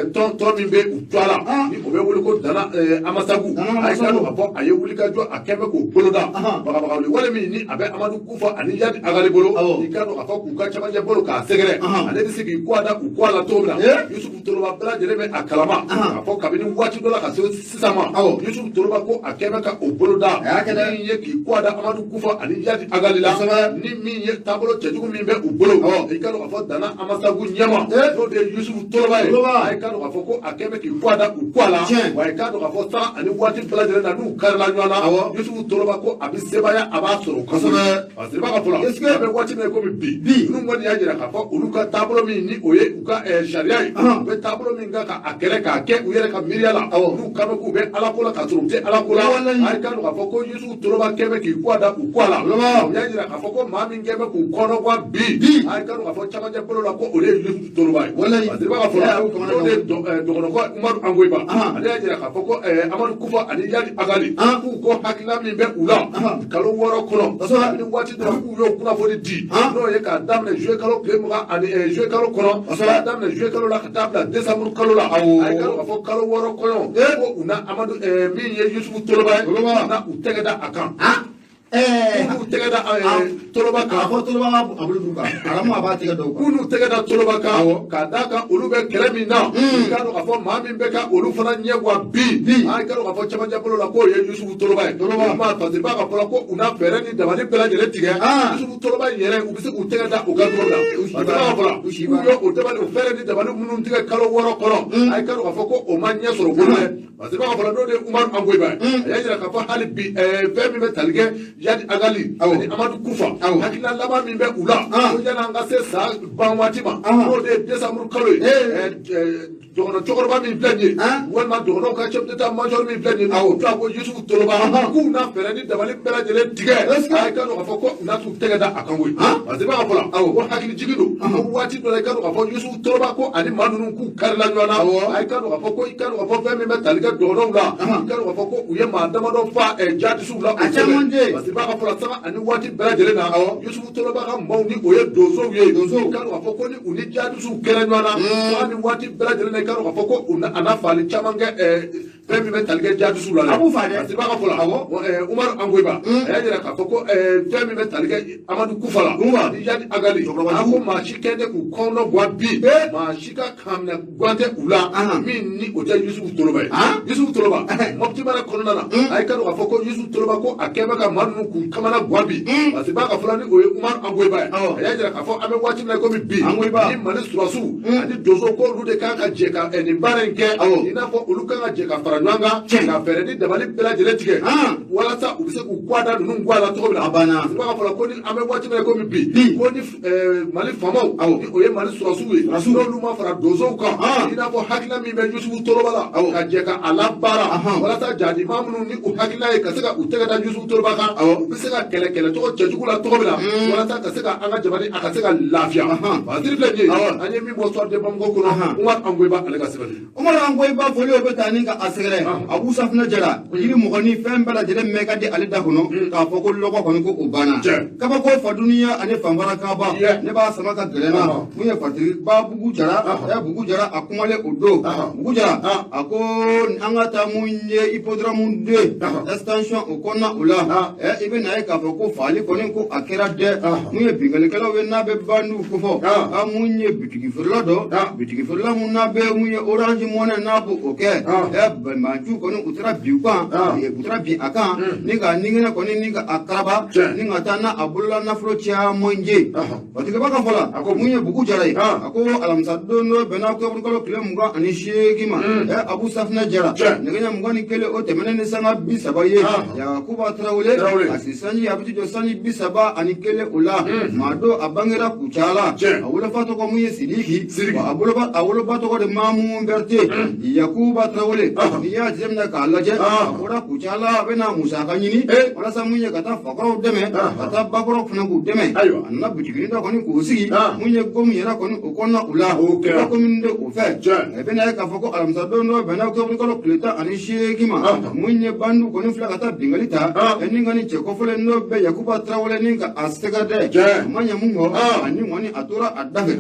tɔn min bɛ u tɔgɔ la, ni o bɛ wele ko Dana Amasagu, Dana a ye k'a Amasagu. dɔn k'a fɔ a ye wulikajɔ a kɛn bɛ k'o boloda. Bagabagali wale min ni a bɛ Amadu Kufa ani Iyad Ag Ghali bolo, i k'a dɔn k'a fɔ k'u ka camancɛ bolo k'a sɛgɛrɛ, ale bɛ se k'i kɔ da u kɔ la cogo min na, Yusufu Toloba bɛɛ lajɛlen bɛ a kalama k'a fɔ kabini waati dɔ la ka se sisan ma, Yusufu Toloba ko a kɛn bɛ ka o boloda, A y'a kɛ dɛ. min ye k'i kɔ da Amadu Kufa ani Iyad Ag Ghali la, ni min ye taabolo cɛjugu min bɛ u bolo, i k'a dɔn k'a fɔ Dana Amasagu ɲɛma, n'o de ye Yusufu Toloba ye, Toloba. a ye k'a dɔn k'a fɔ ko a kɛn bɛ k'i kɔ da u kɔ la. Wa i k'a dɔn k'a fɔ sanga ani waati bɛɛ lajɛlen na, n'u karila ɲɔgɔn na, Yusufu Toloba ko a bɛ sebaaya, a b'a sɔrɔ. Parce que b'a ka fɔ la, Est-ce que an bɛ waati min na komi bi, Bi. ninnu kɔni y'a jira k'a fɔ olu ka taabolo min ni o ye u ka sariya ye, u bɛ taabolo min kan ka a kɛlɛ k'a kɛ u yɛrɛ ka miiriya la, n'u kan bɛ k'u bɛ ala ko la k'a sɔrɔ u tɛ ala ko la, a ye k'a dɔn k'a fɔ ko Yusufu Toloba kɛ bɛ k'i kɔ da u kɔ la. Toloba. U y'a jira k'a fɔ ko maa min kɛ bɛ k'u kɔnɔ bɔ bi, Bi. a ye k'a dɔn k'a fɔ camancɛ bolo la, ko o de ye Yusufu Toloba ye. Parce que i b'a ka fɔ la, A y'u kamana n'o de ye dɔgɔnɔkɔ Umaru Angoyiba, ale y'a jira k'a fɔ ko Amadu Kufa ani Iyad Ag Ghali, k'u ko hakilina min bɛ u la kalo 6 kɔnɔ, kabini waati dɔ la k'u y'o kunnafoni di, n'o ye k'a daminɛ juillet kalo tile 20 ani juillet kalo kɔnɔ, k'a daminɛ juillet kalo la ka taa bila décembre kalo la, a ye k'a dɔn k'a fɔ kalo 6 kɔnɔ, ko u na Amadu min ye Yusufu Toloba ye, Toloba. u na u tɛgɛ da a kan, Ɛɛ k'u tɛgɛ da Toloba a kan. fɔ Toloba b'a a bolo d'u kan, aramu a b'a tɛgɛ dɔw kan. K'u n'u tɛgɛ da Toloba kan, k'a d'a kan olu bɛ kɛlɛ min na, i k'a dɔn k'a fɔ maa min bɛ ka olu fana ɲɛ wa bi, a k'a dɔn k'a fɔ camancɛ bolo la, k'o ye Yusufu Toloba ye. Toloba. Ma parce que b'a ka fɔ la ko u n'a fɛɛrɛ ni dabali bɛɛ lajɛlen tigɛ, Yusufu Toloba in yɛrɛ, u bɛ se k'u tɛgɛ da o kan cogo min na. U si Parce que b'a ka fɔ la u si k'u b'a. ye o dabali, o fɛɛrɛ ni dabali minnu tigɛ kalo 6 kɔnɔ, a ye k'a dɔn k'a fɔ ko o ma ɲɛ sɔrɔ bolo dɛ. Parce que b'a ka fɔ la, n'o de ye Umaru Angoyiba ye, a y'a jira k'a fɔ hali bi fɛn min bɛ tali kɛ Iyad Ag Ghali ani Amadu Kufa, hakilina laban min bɛ u la, ko yanni an ka se san ban waati ma, n'o de ye décembre kalo ye, dɔgɔnɔ cɛkɔrɔba min filɛ nin ye, walima dɔgɔnɔw ka chef d'état major min filɛ nin ye, o tɔgɔ ko Yusufu Toloba, k'u n'a fɛɛrɛ ni dabali bɛɛ lajɛlen tigɛ, Est-ce que a ye k'a dɔn k'a fɔ ko u n'a t'u tɛgɛ da a kan koyi. Parce que i b'a fɔ la ko hakili jigin don, ko waati dɔ la, i k'a dɔn k'a fɔ Yusufu Toloba ko ani maa ninnu k'u karila ɲɔgɔn na, a ye k'a dɔn k'a fɔ ko i k'a dɔn k'a fɔ fɛn min bɛ tali kɛ dɔgɔnɔw la, i k'a dɔn k'a fɔ ko u ye maa damadɔ fa jadisiw la. A caman tɛ. Parce Parce que b'a ka fɔ la sanga ani waati bɛɛ lajɛlen na Yusufu Toloba ka maaw ni o ye donsow ye i k'a dɔn k'a fɔ ko ni u ni jihadisiw kɛra ɲɔgɔn na sanga ni waati bɛɛ lajɛlen na i k'a dɔn k'a fɔ ko u a na faali caman kɛ fɛn min bɛ tali kɛ jihadisiw la dɛ. A b'u faa dɛ. Parce que b'a ka fɔ la Umaru Angoyiba a y'a jira k'a fɔ ko fɛn min bɛ tali kɛ Amadu Kufa la ni Iyad Ag Ghali a ko maa si kɛ tɛ k'u kɔnɔ guwan bi maa si ka kan minɛ guwan tɛ u la min ni o tɛ Yusufu Toloba ye. Yusufu Toloba Mɔpiti mara kɔnɔna na a ye k'a dɔn k'a fɔ ko Yusufu Toloba ko a kɛn bɛ ka maa ninnu k'u kamana guwan bi parce que b'a ka fɔ la ni o ye Umaru Angoyiba ye a y'a jira k'a fɔ an bɛ waati min na komi bi ni Mali sɔrɔdasiw ani donsow ko olu de kan ka jɛ ka nin baara in kɛ i n'a fɔ olu kan ka jɛ ka fara ɲɔgɔn kan ka fɛɛrɛ ni dabali bɛɛ lajɛlen tigɛ walasa u bɛ se k'u guwa da ninnu guwa la cogo min na. A banna. Parce que b'a ka fɔ la ko ni an bɛ waati min na komi bi ko ni Mali faamaw ni o ye Mali sɔrɔdasiw ye n'olu ma fara donsow kan i n'a fɔ hakilina min bɛ Yusufu Toloba la ka jɛ ka a labaara walasa jahadima minnu ni u hakilina ye ka se ka u tɛgɛ da Yusufu Toloba kan u bɛ se ka kɛlɛ kɛlɛcogo cɛjugu la cogo min na walasa ka se ka an ka jamana a ka se ka lafiya. Basiri filɛ nin ye an ye min bɔ Soir de Bamako kɔnɔ Umaru Angoyiba ale ka sɛbɛnni. Umaru Angoyiba foli o bɛ taa ni ka a sɛgɛrɛ Abu Safinɛ Jara jiri mɔgɔ ni fɛn bɛɛ lajɛlen mɛn ka di ale da kɔnɔ k'a fɔ ko lɔgɔ kɔni ko o banna kabako faduniya ani fanfara kaba ne b'a sama ka gɛlɛn na mun ye fatigi ba Bugu Jara ɛ Bugu Jara a kumalen o don Bugu Jara a ko an ka taa mun ye hippodrome 2 extension o kɔnɔna o la ɛ i bɛ na ye k'a fɔ ko faali kɔni ko a kɛra dɛ mun ye binkannikɛlaw ye n'a bɛ bandiw kofɔ a mun ye bitigi feerela dɔ bitigi feerela mun n'a bɛ mun ye Orange Money n'a b'o o kɛ ɛ banbaanciw kɔni u taara bin u kan u taara bin a kan ni ka ninkɛnɛ kɔni ni ka a karaba ni ka taa n'a a bolola nafolo caman ye Fatigiba ka fɔ la a ko mun ye Bugu Jara ye a ko alamisa don dɔ bɛnna octobre kalo tile 28 ma ɛ Abu Safinɛ Jara nɛgɛ ɲɛ 21 o tɛmɛnen ni sanga 30 ye Yakuba Tarawele a si sanji a bɛ jɔ sanji 31 o la maa don a bangera Kucala a wolofa tɔgɔ mun ye Sidiki a woloba tɔgɔ de Mamu Berete Yakuba Tarawele n'i y'a jateminɛ k'a lajɛ a bɔra Kucala a bɛna musaka ɲini walasa mun ye ka taa fakɔrɔw dɛmɛ ka taa bakɔrɔw fana k'u dɛmɛ a nana bitiginin dɔ kɔni k'o sigi mun ye gomu yɛrɛ kɔni o kɔnɔna o la o kɛra commune deux o fɛ a bɛna ye k'a fɔ ko alamisa don dɔ bɛnna octobre kalo tile 18 ma mun ye bandiw kɔni filɛ ka taa binkanni ta ni ka ni cɛ kɔfɔlen dɔ bɛ Yakuba Tarawele ni ka a sɛgɛrɛ dɛ a ma ɲɛ mun kɔ ani kɔni a tora a da fɛ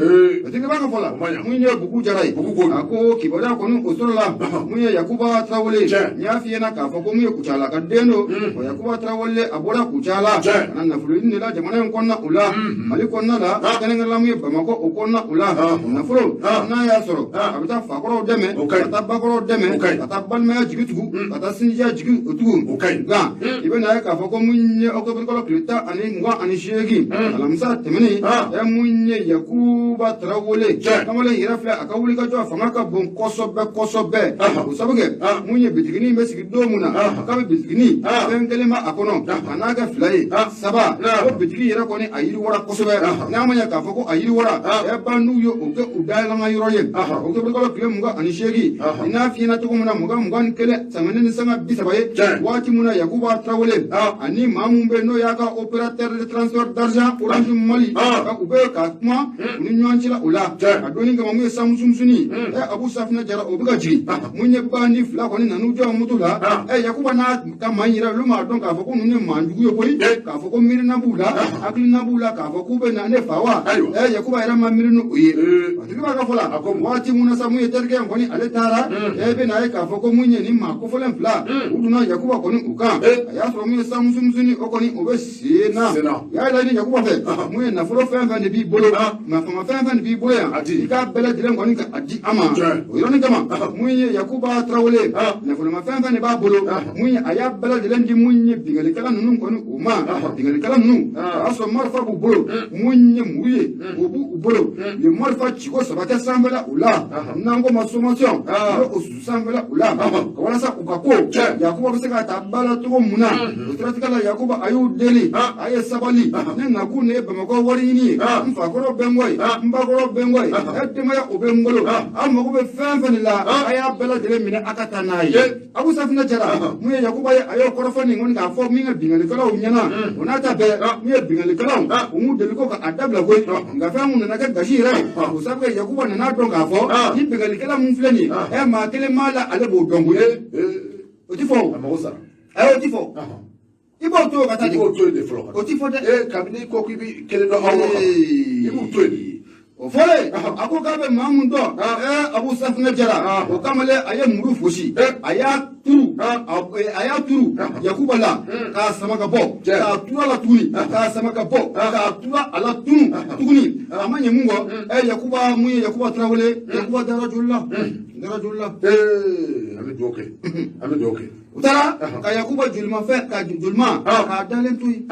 Fatigi b'a ka fɔ la mun ye Bugu Jara ye a ko kibaruya kɔni o sɔrɔla mun ye Yakuba Tarawele n y'a f'i ɲɛna k'a fɔ ko mun ye Kucala ka den don o Yakuba Tarawele a bɔra Kucala ka na nafolo ɲini de la jamana in kɔnɔna o la Mali kɔnɔna la kɛrɛnkɛrɛnla mun ye Bamakɔ o kɔnɔna o la nafolo n'a y'a sɔrɔ a bɛ taa fakɔrɔw dɛmɛ ka taa bakɔrɔw dɛmɛ ka taa balimaya jigi tugu ka taa sinjiya jigi o tugu nka i bɛ na ye k'a fɔ ko mun ye octobre kalo tile 28 alamisa tɛmɛnen ɛ mun ye Yakuba Tarawele kamalen yɛrɛ filɛ a ka wulikajɔ fanga ka bon kosɛbɛ kosɛbɛ o sabu kɛ mun ye bitiginin bɛ sigi don mun na k'a bɛ bitiginin fɛn kelen b'a kɔnɔ ka n'a kɛ fila ye saba ko bitigi yɛrɛ kɔni a yiriwara kosɛbɛ n'a ma ɲɛ k'a fɔ ko a yiriwara ɛ bandiw ye o kɛ u dayɛlɛn yɔrɔ ye octobre kalo tile 28 i n'a f'i ɲɛna cogo min na 21 tɛmɛnen ni sanga 30 ye waati min na Yakuba Tarawele ani maa mun bɛ yen n'o y'a ka opérateur de transfert d'argent Orange Mali u bɛ ka kuma u ni ɲɔgɔn cɛla o la a donni kama mun ye sanmusumusuni ɛ Abu Safinɛ Jara o bɛ ka jigin mun ye bandi fila kɔni nan'u jɔ moto la ɛ Yakuba n'a ka maa yɛrɛ olu m'a dɔn k'a fɔ ko ninnu ye maa jugu ye koyi k'a fɔ ko miirina b'u la hakilina b'u la k'a fɔ k'u bɛ na ne fa wa ɛ Yakuba yɛrɛ ma miiri n'o ye a tigi b'a ka fɔ la waati mun na sa mun ye terikɛ in kɔni ale taara ɛ bɛ n'a ye k'a fɔ ko mun ye nin maa kofɔlen fila u donna Yakuba kɔni u kan a y'a sɔrɔ mun ye sanmusumusuni o kɔni o bɛ sen na u y'a laɲini Yakuba fɛ mun ye nafolo fɛn fɛn de b'i bolo nafama fɛn fɛn de b'i bolo yan i k'a bɛɛ lajɛlen kɔni ka a di an ma o yɔrɔnin kama mun ye Yakuba Tarawele nafoloma fɛn fɛn de b'a bolo mun ye a y'a bɛɛ lajɛlen di mun ye binkannikɛla ninnu kɔni o ma binkannikɛla ninnu o y'a sɔrɔ marifa b'u bolo mun ye muru ye o b'u bolo u ye marifa ciko saba kɛ sanfɛla u la n'an ko ma sommation u ye o susu sanfɛla u la walasa u ka ko Yakuba bɛ se ka ta ba la cogo mun na o siratigɛ la Yakuba a y'u deli a ye sabali ne nakun de ye Bamakɔ wari ɲini ye n fakɔrɔ bɛ n kɔ yen n bakɔrɔ bɛ n kɔ yen ɛ denbaya o bɛ n bolo aw mago bɛ fɛn fɛn de la a y'a bɛɛ lajɛlen minɛ a ka taa n'a ye Abu Safinɛ Jara mun ye Yakuba ye a y'o kɔrɔfɔ nin kɔni k'a fɔ min ka binkannikɛlaw ɲɛna o n'a ta bɛɛ mun ye binkannikɛlaw u m'u deli ko ka a dabila koyi nka fɛn mun nana kɛ gasi yɛrɛ ye o sabu kɛ Yakuba nana dɔn k'a fɔ ni binkannikɛla mun filɛ nin ye ɛ maa kelen m'a la ale b'o dɔn koyi o ti fɔ o A mago sara. Ayi, o ti fɔ. I b'o to yen ka taa I b'o to yen de fɔlɔ. O ti fɔ dɛ. Ee, kabini i ko k'i bi kelen dɔn aw kan, i b'u to yen. O fɔlen, a ko k'a bɛ maa mun dɔn, Abu Safunɛ Jara, o kamalen, a ye muru fosi, a y'a turu, a y'a turu Yakuba la k'a sama ka bɔ, k'a turu a la tuguni, k'a sama ka bɔ, k'a turu a la tunu tuguni. A ma ɲɛ mun kɔ, Yakuba, mun ye Yakuba Tarawele, Yakuba dara joli la, dara joli la. Ee, an bɛ dugawu kɛ, an bɛ dugawu kɛ. U taara ka Yakuba jolimafɛn, ka jolima k'a dalen to yen.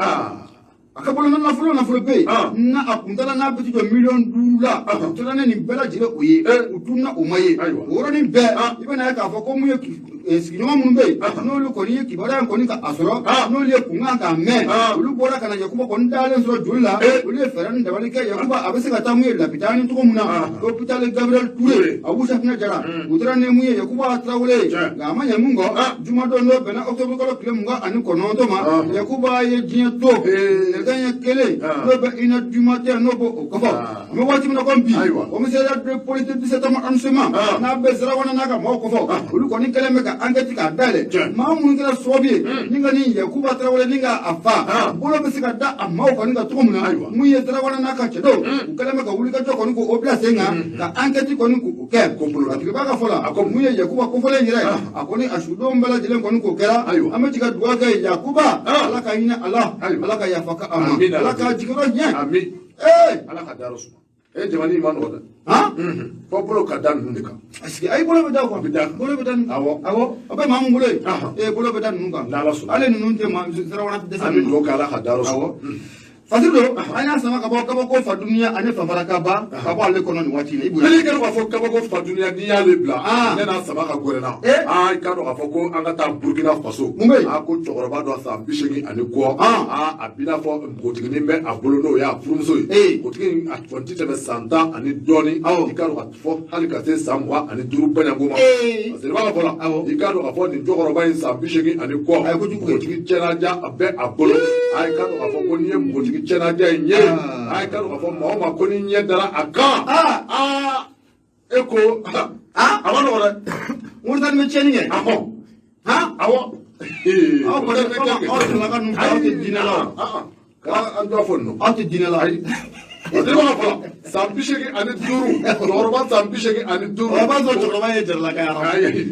A ka bolo nafolo, nafolo bɛ yen n'a a kuntala n'a bɛ jɔ 5 miliyɔn la, u tora ne nin bɛɛ lajɛlen o ye, u tununa, o ma ye. O yɔrɔnin bɛɛ, i bɛna ye k'a fɔ ko mun ye sigiɲɔgɔn minnu bɛ yen, n'olu kɔni ye kibaruya in kɔni ka a sɔrɔ, n'olu ye kunkan k'a mɛn, olu bɔra ka na Yakuba kɔni dalen sɔrɔ joli la. Olu ye fɛɛrɛ ni dabali kɛ, Yakuba a bɛ se ka taa mun ye lapitani cogo min na, hôpital Gabriel Touré. Abu Safinɛ Jara, u taara ni mun ye Yakuba Tarawele ye. Nka a ma ɲɛ mun kɔ, jumadon n'o bɛnna octobre kalo tile 29 ma, Yakuba ye diɲɛ to nɛgɛ ɲɛ kelen, n'o bɛ 1h du matin, n'o b'o kɔfɛ. An bɛ waati min na komi bi, commissariat de police de 17e arrondissement n'a bɛ Sirawana n'a ka maaw kɔfɛ, olu kɔni kɛlen bɛ ka enquête k'a dayɛlɛ. Maa minnu kɛra sababu ye ni ka nin Yakuba Tarawele ni ka a fa bolo bɛ se ka da a maaw kɔni kan cogo min na, mun ye Sirawana n'a ka cɛdenw, u kɛlen bɛ ka wulikajɔ kɔni k'o bila sen kan, ka enquête kɔni k'o kɛ. A tigiba ka fɔ la, a ko mun ye Yakuba kofɔlen yɛrɛ, a kɔni a sudenw bɛɛ lajɛlen kɔni k'o kɛra. An bɛ jigin ka dugawu kɛ Yakuba, Ala ka hinɛ a la, Ala ka yafa ka a ma, Ala ka jigiyɔrɔ ɲɛ. Ami. Ala ka dayɔrɔ suma. E, jamana in ma nɔgɔ dɛ. Fɔ bolo ka da ninnu de kan. Parce que ayi, bolo bɛ da o kan. Bɛ da kan. Bolo bɛ da ninnu. Awɔ. Awɔ, a bɛ maa mun bolo ye, ee, bolo bɛ da ninnu kan. N'Ala sɔnna. Hali ninnu tɛ maa Sirawana tɛ dɛsɛ. An bɛ dugawu kɛ, Ala ka dayɔrɔ suma. Awɔ. Fasiri don, an y'a sama ka bɔ kabako fa dunuya ani fanfara kaba ka bɔ ale kɔnɔ nin waati in na, i bonya. N'i kɛra k'a fɔ kabako fa dunuya, n'i y'ale bila, ne n'a sama ka gɛrɛ na. Aa, i k'a dɔn k'a fɔ ko an ka taa Burukina Faso. Mun bɛ yen? Aa, ko cɛkɔrɔba dɔ san 80 ni kɔ. Aa, a b'i n'a fɔ npogotiginin bɛ a bolo, n'o y'a furumuso ye. Npogotigi in, a kɔni ti tɛmɛ san 10 ani dɔɔnin. I k'a dɔn k'a fɔ hali ka se san 25 baɲanko ma. Parce que i b'a fɔ la, i k'a dɔn k'a fɔ nin cɛkɔrɔba in san 80 ni kɔ. A ye kojugu kɛ. Npogotigi cɛnaja a bɛ a bolo. A i k'a dɔn k'a fɔ ko n'i ye npogotigi cɛnaja in ye, a i k'a dɔn k'a fɔ maa o maa ko ni ɲɛ dara a kan. Aa, e ko a ma nɔgɔ dɛ. Moritani bɛ tiɲɛni kɛ. Ahɔ. Awɔ. Aw kɔni, aw sɔrɔla ninnu fɛ, aw tɛ diinɛ la o. An t'a fɔ ninnu. Aw tɛ diinɛ la. Ayi. O tɛ ka fɔlɔ san 85, cɛkɔrɔba san 85. O b'a sɔrɔ cɛkɔrɔba ye jaralaka ye. Ayi.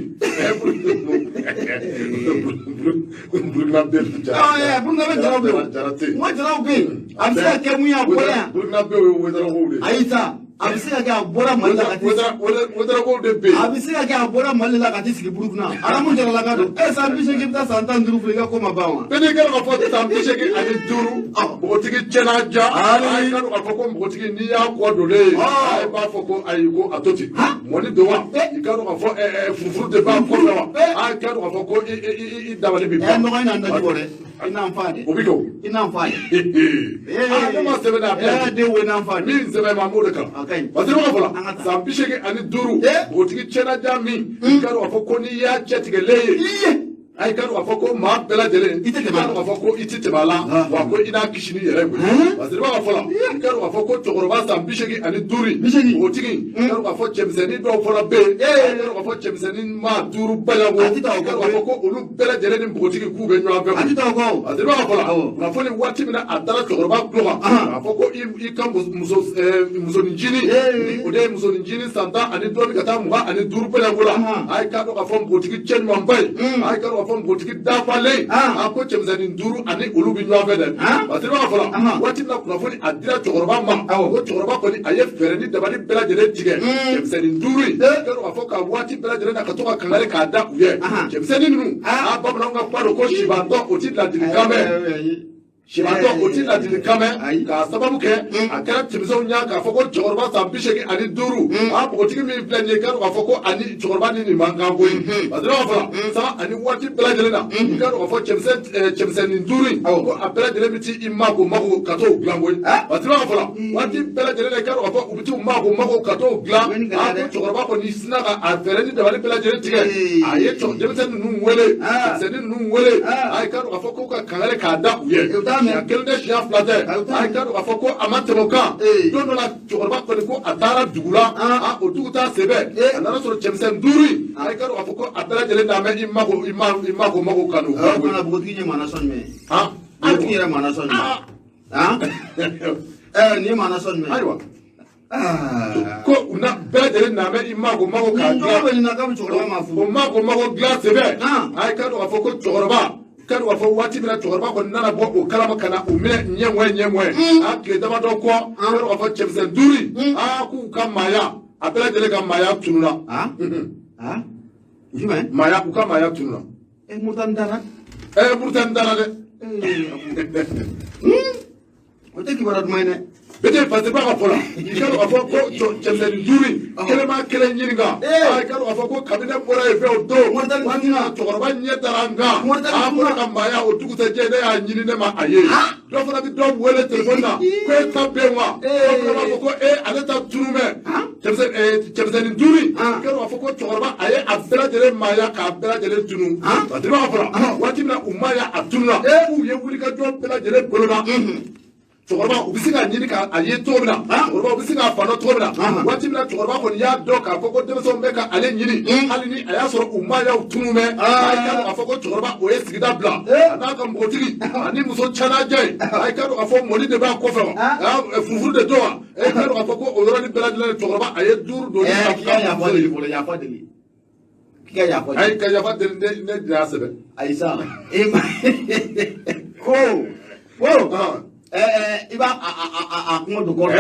Burukina bɛ jara. Burukina bɛ jaraw bɛ yen. Jara tɛ yen. N ko jaraw bɛ yen. A bɛ se ka kɛ mun ye, a bɔra yan. Burukina bɛ yen, Ouédraogo de ye. Ayi sa, a bɛ se ka kɛ a bɔra Mali la ka t'i. Ouédraogo de bɛ yen. A bɛ se ka kɛ a bɔra Mali la ka t'i sigi Burukina. Aramu jaralaka don. E, san 80 bɛ taa san 15 filɛ, i ka ko ma ban wa? Bɛɛ n'i kɛra k'a fɔ san 85, npogotigi cɛnaja. Ayi. A k'a dɔn k'a fɔ ko npogotigi, n'i y'a kɔ donnen ye, i b'a fɔ ko ayi, ko a to ten. Mɔni don wa? I k'a dɔn k'a fɔ furufuru de b'a kɔfɛ wa? A k'a dɔn k'a fɔ ko i dabali bɛ ban. Nɔgɔ in n'an daji bɔ dɛ. I n'an fa dɛ. O bɛ kɛ o. I n'an fa dɛ. Aa, ne ma sɛbɛn a bɛ. Den wo, i n'an fa dɛ. Min sɛbɛn ma, an b'o de kalan. A ka ɲi. Parce que ne b'a fɔ An ka la, taa. san 85, npogotigi cɛnaja min, i k'a dɔn k'a fɔ ko n'i y'a cɛtigɛlen ye. A i k'a dɔn k'a fɔ ko maa bɛɛ lajɛlen, I tɛ tɛmɛ a la. i k'a dɔn k'a fɔ ko i tɛ tɛmɛ a la, wa ko i n'a kisi n'i yɛrɛ ye koyi. Parce que ne b'a fɔ la, i k'a dɔn k'a fɔ ko cɛkɔrɔba san 85, 80, npogotigi, i k'a dɔn k'a fɔ cɛmisɛnnin dɔw fana bɛ yen, i k'a dɔn k'a fɔ cɛmisɛnnin maa 5 baɲanko, A tɛ taa o i k'a kɔ dɔn k'a fɔ ko olu bɛɛ lajɛlen ni npogotigi k'u bɛ ɲɔgɔn fɛ A koyi. tɛ taa o kɔ o. Parce que ne b'a fɔ la, kunnafoni waati min na a dara cɛkɔrɔba tulo kan, k'a fɔ ko i ka muso musoninjinin, ni o de ye musoninjinin san 10 ani dɔɔnin ka taa 25 baɲanko la, a ye k'a dɔn k'a fɔ npogotigi cɛ ɲumanba ye, a ye k'a dɔn k'a fɔ npogotigi dafalen, a ko cɛmisɛnnin 5 ani olu bɛ ɲɔgɔn fɛ dɛ. Parce que ne b'a fɔ la, waati min na kunnafoni a dira cɛkɔrɔba ma, ko cɛkɔrɔba kɔni a ye fɛɛrɛ ni dabali bɛɛ lajɛlen tigɛ, cɛmisɛnnin 5 in, i k'a dɔn k'a fɔ ka waati bɛɛ lajɛlen na ka to ka kangari k'a da u ye, cɛmisɛnnin ninnu, a bamananw ka kuma don ko sibantɔ o ti ladilikan mɛn. Sibantɔ o ti ladilikan mɛn, k'a sababu kɛ a kɛra cɛmisɛnw ɲɛ k'a fɔ ko cɛkɔrɔba san 85, a npogotigi min filɛ nin ye, i k'a dɔn k'a fɔ ko ani cɛkɔrɔba ni nin man kan koyi. Parce que ne b'a fɔ la, san ani waati bɛɛ lajɛlen na, i k'a dɔn k'a fɔ cɛmisɛnnin 5 in, ko a bɛɛ lajɛlen bɛ t'i mako mako ka t'o dilan koyi. Parce que ne b'a fɔ la, waati bɛɛ lajɛlen na, i k'a dɔn k'a fɔ u bɛ t'u mako mako ka t'o dilan. A ko cɛkɔrɔba kɔni sinna ka a fɛɛrɛ ni dabali bɛɛ lajɛlen tigɛ, a ye denmisɛnnin ninnu wele, cɛmisɛnnin ninnu wele, a ye k'a dɔn k'a fɔ k'u ka kangari k'a da u ye. Siɲɛ kelen tɛ, siɲɛ fila tɛ. A k'a dɔn k'a fɔ ko a ma tɛmɛ o kan. Don dɔ la, cɛkɔrɔba kɔni ko a taara dugu la. O dugu taa sɛbɛ, a nana sɔrɔ cɛmisɛn 5 in, a k'a dɔn k'a fɔ ko a bɛɛ lajɛlen n'a mɛn i mako i ma i mako mako kanu. O kumana npogotigi ye maa nasɔn jumɛn ye? Npogotigi yɛrɛ maa nasɔn jumɛn? Nin ye maa nasɔn jumɛn? Ayiwa, ko u na bɛɛ lajɛlen n'a mɛn i mako mako k'a dilan. Bɛ nin na k'a bɛ cɛkɔrɔba ma furu. O mako mako dilan sɛbɛ. A k'a dɔn k'a fɔ ko cɛkɔrɔba k'a dɔn k'a fɔ waati min na cɛkɔrɔba kɔni nana bɔ o kalama ka na u minɛ ɲɛŋɔɛ ɲɛŋɔɛ. A tile damadɔ kɔ, k'a dɔn k'a fɔ cɛmisɛn 5 in, k'u ka maaya, a bɛɛ lajɛlen ka maaya tununa. Jumɛn? Maaya, u ka maaya tununa. Murutani taara. Murutani taara dɛ. O tɛ kibaruya duman ye dɛ. Bete parce que b'a ka fɔ la, i k'a dɔn k'a fɔ ko cɛmisɛnnin 5 in, kelen ma kelen ɲininka. A k'a dɔn k'a fɔ ko kabini ne bɔra yen fɛ o don, waati min na cɛkɔrɔba ɲɛ dara n kan, a bɔra ka maaya o dugusɛjɛ, ne y'a ɲini, ne ma a ye. Dɔ fana bɛ dɔ wele telefɔni na ko e ta bɛ yen wa? Dɔ fana b'a fɔ ko e ale ta tunu bɛ. Cɛmisɛnnin 5 in, i k'a dɔn k'a fɔ ko cɛkɔrɔba a ye a bɛɛ lajɛlen maaya k'a bɛɛ lajɛlen tunu. Parce que b'a ka fɔ la, waati min na u maaya a tununa, k'u ye wulikajɔ bɛɛ lajɛlen boloda. Cɛkɔrɔba u bɛ se k'a ɲini k'a ye cogo min na, cɛkɔrɔba u bɛ se k'a fa dɔn cogo min na. Waati min na cɛkɔrɔba kɔni y'a dɔn k'a fɔ ko denmisɛnw bɛ ka ale ɲini, hali ni a y'a sɔrɔ u maayaw tunu mɛ, a y'a dɔn k'a fɔ ko cɛkɔrɔba o ye sigida bila, a n'a ka npogotigi ani muso canajɛ ye. A y'a dɔn k'a fɔ mɔni de b'a kɔfɛ wa, furufuru de don wa? E k'a dɔn k'a fɔ ko o yɔrɔnin bɛɛ lajɛlen cɛkɔrɔba a ye 5 don. K'i ka yafa deli fɔlɔ, yafa deli. K'i ka yafa deli. Ayi, ka yafa deli, ne de y'a sɛbɛn. Ayi sa, e ma ko ko. I b'a a kuma don kɔrɔ.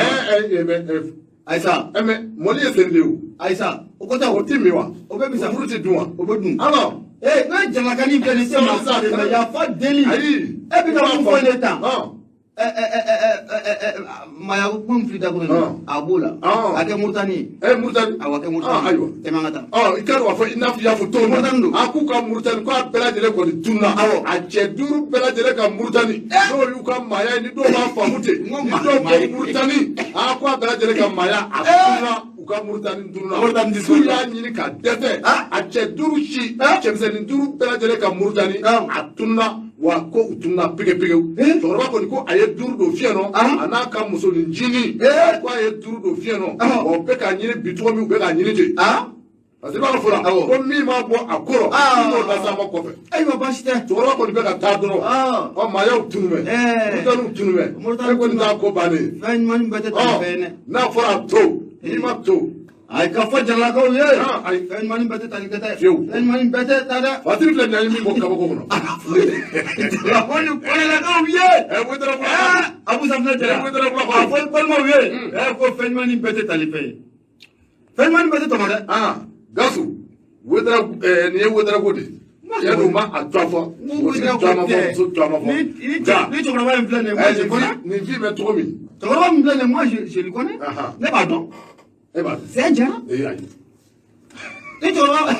Ayisa. Mais mɔni ye sen de ye o. Ayisa, o ko tɛ o. O ti min wa? O bɛ bisa. Furu ti dun wa? O bɛ dun. Alors. Ne jalakani filɛ nin se ma sa de ma yafa deli. Ayi. E bɛ ka mun fɔ ne tan? Maya ko kuma min fili da kɔnɔ a b'o la. A kɛ Murutani ye. Murutani. Awɔ, a kɛ Murutani. Ayiwa. Tɛmɛ an ka taa. I k'a dɔn k'a fɔ i n'a fɔ i y'a fɔ cogo min. Murutani don. A k'u ka Murutani k'a bɛɛ lajɛlen kɔni tununa. Awɔ. A cɛ 5 bɛɛ lajɛlen ka Murutani. N'o y'u ka maaya ye, ni dɔw b'a faamu ten. Ni dɔw ko Murutani. A ko a bɛɛ lajɛlen ka maaya a tununa. U ka Murutani tununa. Murutani k'u y'a ɲini ka dɛsɛ. A cɛ 5 si. Cɛmisɛnnin 5 bɛɛ lajɛlen ka Murutani. A tununa. Wa ko u tununa pege pege. Cɛkɔrɔba kɔni ko a ye 5 don fiɲɛ nɔ, a n'a ka musonin ncinin, ko a ye 5 don fiɲɛ nɔ. Wa u bɛ k'a ɲini bi cogo min, u bɛ k'a ɲini ten. Parce que i b'a fɔ la ko min ma bɔ a kɔrɔ, min m'o las'a ma kɔfɛ. Ayiwa, baasi tɛ. Cɛkɔrɔba kɔni bɛ ka taa dɔrɔn. Ɔ, maayaw tunu bɛ. Murutaniw tunu bɛ. E kɔni t'a ko bannen ye. Fɛn ɲuman bɛɛ tɛ taa fɛn ye dɛ. N'a fɔra a to, n'i ma to. Ayi, ka fɔ jalakaw ye. Fɛn ɲuman bɛɛ tɛ tali kɛ dɛ. Fiyewu. Fɛn ɲuman bɛɛ tɛ taa dɛ. Fatiri filɛ nin ye, an ye min bɔ kabako kɔnɔ. Jalakaw ni kɔnɛlakaw ye. Abu Safinɛ Jara. A fɔ i balimaw ye. Ko fɛn ɲuman bɛɛ tɛ tali fɛn ye. Fɛn ɲuman bɛɛ tɛ tɔmɔ dɛ. Gasu, nin ye Ouédraogo de ye. Tiɲɛ don, ma a tɔgɔ fɔ. Muso tɔgɔ ma fɔ, muso tɔgɔ ma fɔ. Ni cɛkɔrɔba in filɛ nin ye, moi je connais. Nin ji bɛ cogo min. Cɛkɔrɔba min filɛ nin ye, moi je le connais. Ne b'a dɔn. C'est un Jara. Ni cɛkɔrɔba.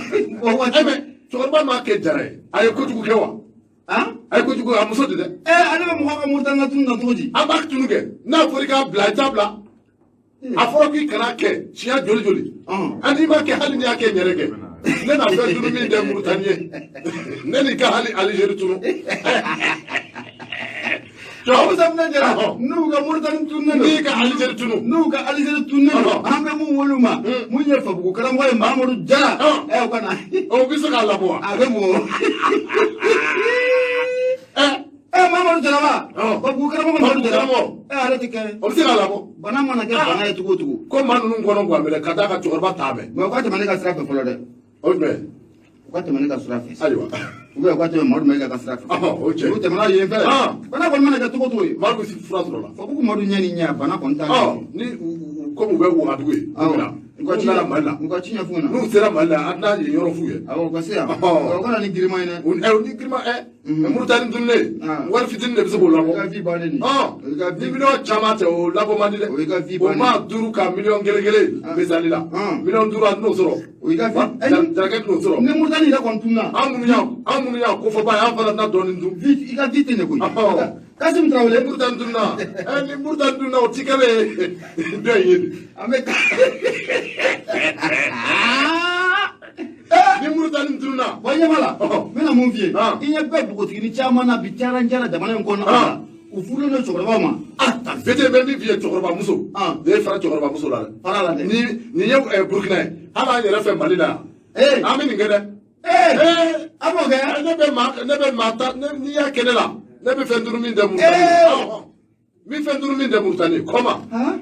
Mais cɛkɔrɔba m'a kɛ Jara ye. A ye kojugu kɛ wa? A ye kojugu kɛ, a muso de dɛ. Ale bɛ mɔgɔ ka Murutani la tunu na cogo di? An b'a tunu kɛ. N'a fɔra i k'a bila, i t'a bila. A fɔra k'i kana kɛ siɲɛ joli joli. Hali n'i m'a kɛ, hali n'i y'a kɛ n yɛrɛ kɛ. Ne na fɛn tunu min tɛ Murutani ye. Ne n'i ka hali Alizeri tunu. Abu Safinɛ Jara, n'u ka Murutani tununnen don. N'i ka Alizeri tunu. N'u ka Alizeri tununnen don. An bɛ mun wele u ma? Mun ye Fabugu karamɔgɔ ye, Mahamadu Jara. O ka na. O bɛ se k'a labɔ wa? A bɛ bɔ. Mahamadu Jara wa? Fabugu karamɔgɔ Mahamadu Jara. Ale tɛ kɛ. O bɛ se k'a labɔ. Bana mana kɛ bana ye cogo o cogo. Ko maa ninnu kɔnɔ guwan minɛ ka taa ka cɛkɔrɔba ta mɛn. Mais u ka tɛmɛ ne ka sira fɛ fɔlɔ dɛ. O jumɛn? U ka tɛmɛ ne ka sira fɛ. Ayiwa. U bɛ u ka tɛmɛ Madu Mayiga ka sira fɛ. O cɛ. Olu tɛmɛna yen fɛ. Bana kɔni mana kɛ cogo o cogo ye. Madu bɛ fura sɔrɔ la. Fabugu Madu ɲɛ ni ɲɛ, bana kɔni t'a la. Ni komi u bɛ Wagadugu ye. U ka ci nana Mali la. U ka ci ɲɛf'u ɲɛna. N'u sera Mali la, an tɛna yen yɔrɔ f'u ye. Awɔ, u ka se yan. U ka na ni girinman ye dɛ. Ni girinman Murutani tununnen. Wari fitinin de bɛ se k'o labɔ. O ka vie bannen de. Ni miliyɔn caman tɛ, o labɔ man di dɛ. O y'i ka vie bannen. O maa 5 ka miliyɔn kelen kelen misali la. Miliyɔn 5 a tɛn'o sɔrɔ. O y'i ka vie. Jarakɛ tɛn'o sɔrɔ. Ni Murutani yɛrɛ kɔni tununa. An minnu y'a kofɔba ye, an fana tɛna dɔɔnin dun. I ka vie tɛ ɲɛ koyi. Kasim Traoré. Ni Murutani tununa. Ni Murutani tununa, o ti kɛlen ye dɔ in ye. An bɛ. Ni Murutani tununa. Wa ɲɛ b'a la. N bɛna mun f'i ye. I ɲɛ bɛ npogotiginin caman na bi, caran jara jamana in kɔnɔ. U U furulen don cɛkɔrɔbaw ma. Ah, Fete bɛ min f'i ye cɛkɔrɔba muso. Ne ye fara cɛkɔrɔba muso la dɛ. Fara la dɛ. Ni nin ye Burukina ye, hali an yɛrɛ fɛ Mali la yan. An bɛ nin kɛ dɛ. A b'o kɛ. Ne bɛ maa ta n'i y'a kɛ ne la, ne bɛ fɛn duuru min tɛ Mauritanie. N bɛ fɛn duuru min tɛ Mauritanie. Comment?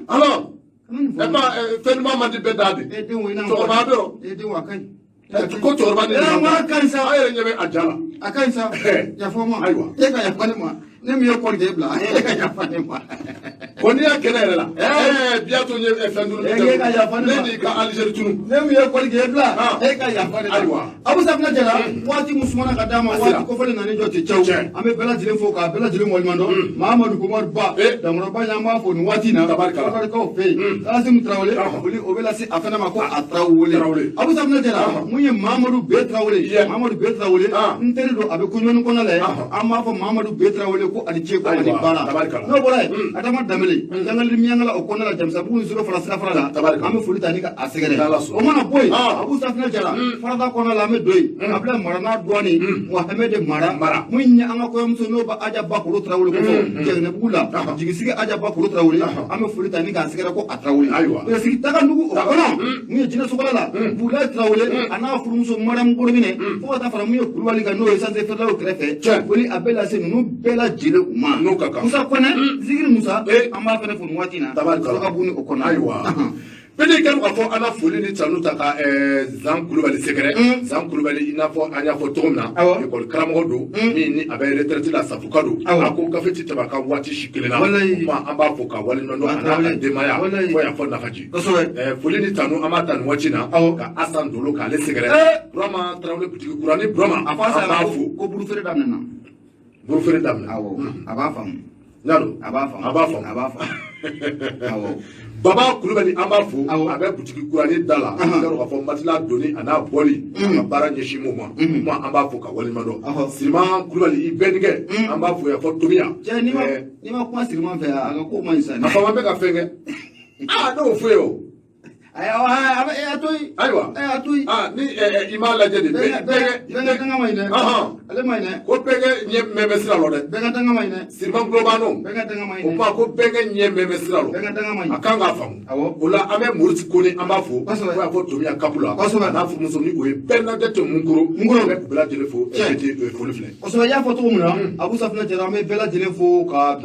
Alors, e ma fɛn duman man di bɛɛ da de. Cɛkɔrɔba bɛ yɔrɔ. Den wa ka ɲi. Ko cɛkɔrɔba ni. A ka ɲi sa. An yɛrɛ ɲɛ bɛ a ja la. A ka ɲi sa. Yafa ma. Ayiwa. E ka yafa ne ma. Ne min ye kɔli k'e bila, e ka yafa ne ma. Ko n'i y'a kɛ ne yɛrɛ la. Bientôt n ye fɛn duuru min E ka yafa ne ma. Ne n'i ka Algérie tunu. Ne min ye kɔli k'e bila, e ka yafa ne ma. Ayiwa. Abusa fana jara, waati min sumana ka d'a ma, waati kofɔlen nana jɔ tɛ cɛw. An bɛ bɛɛ lajɛlen fo k'a bɛɛ lajɛlen waleɲuman dɔn. Mahamadu Umaru Ba, Dankɔrɔba an b'a fo nin waati in na. Tabarikalaw fɛ yen. Kasimu Tarawele, o bɛ lase a fana ma ko a Tarawele. Abusa fana jara, mun ye Mahamadu B Tarawele, Mahamadu B Tarawele, n teri don a bɛ koɲɔgɔn kɔnɔ la yen. An b'a fɔ Mahamadu B Tarawele ko ani ce ko ani baara. N'o bɔra yen, Adama Danbele, Jangali Miyankala o kɔnɔna la, Jamisabugu ni Soro fara sira fara la, an bɛ foli ta ni ka a sɛgɛrɛ. O mana bɔ yen, Abusa fana jara, farada kɔnɔna la an bɛ don yen. Abulayi Mara n'a dɔɔnin, Mohamɛdi Mara, mun ye an ka kɔɲɔmuso n'o bɛ Aja Bakolo Tarawele ko fɔ, Jɛgɛnɛbugu la, Jigisigi Aja Bakolo Tarawele, an bɛ foli ta ni k'a sɛgɛrɛ ko a Tarawele. Sigi Tagadugu o kɔnɔ, mun ye Jinɛsokala la, Bulayi Tarawele, a n'a furumuso Mariam Korominɛ, fo ka taa fara mun ye Kulubali kan n'o ye sanse feerelaw kɛrɛfɛ, foli a bɛ lase ninnu bɛɛ lajɛlen u ma. Musa Kɔnɛ, Zigiri Musa, an b'a fana fo nin waati in na, Sɔrɔkabugu ni o kɔnɔ. Ayiwa. Pete kɛlen k'a fɔ an na foli ni tanu ta ka Zan Kulubali sɛgɛrɛ. Zan Kulubali i n'a fɔ an y'a fɔ cogo min na, ekɔli karamɔgɔ don min ni a bɛ retraite la Safuka don. A ko gafe ti tɛmɛ a kan waati si kelen na. O tuma an b'a fɔ ka waleɲuman dɔn a n'a ka denbaya fo yan fɔ Nafaji. Foli ni tanu an b'a ta nin waati in na ka Asan Dolo k'ale sɛgɛrɛ. Burama Tarawele butigi kura ni Burama an b'a fo. Ko burufeere daminɛna. Burufeere daminɛ. Awɔ, a b'a faamu. Yalo. A b'a faamu. A b'a faamu. A b'a faamu. Awɔ. Baba Kulubali an b'a fo, a bɛ butigi kuranin da la, i k'a fɔ matila donni a n'a bɔli, a ka baara ɲɛsin m'o ma, kuma an b'a fo ka waleɲuman dɔn. Siriman Kulubali i bɛnnikɛ, an b'a fo yan fɔ Tomiya. Cɛ n'i ma kuma Siriman fɛ a ka ko man ɲi sa. A faama bɛ ka fɛn kɛ. Aa ne y'o fɔ ye o. A to yen. Ayiwa. A to yen. Ni i m'a lajɛ de. Bɛɛ ka danga ma ɲi dɛ. Ale ma ɲi dɛ. Ko bɛɛ kɛ ɲɛ mɛn bɛ sira lɔ dɛ. Bɛɛ ka danga ma ɲi dɛ. Siriman Kulobano. Bɛɛ ka danga ma ɲi dɛ. O kuma ko bɛɛ kɛ ɲɛ mɛn bɛ sira lɔ. Bɛɛ ka danga ma ɲi. A kan k'a faamu. Awɔ. O la an bɛ Morisi Kone an b'a fo. Kosɛbɛ. Fo y'a fɔ Tomiya Kapu la. Kosɛbɛ. A n'a furumuso ni o ye Bernadette Munkoro. Munkoro. An bɛ u bɛɛ lajɛlen fo. Tiɲɛ. Foli filɛ. Kosɛbɛ, i y'a fɔ cogo min na, Abusa fana jara an bɛ bɛɛ lajɛlen fo ka.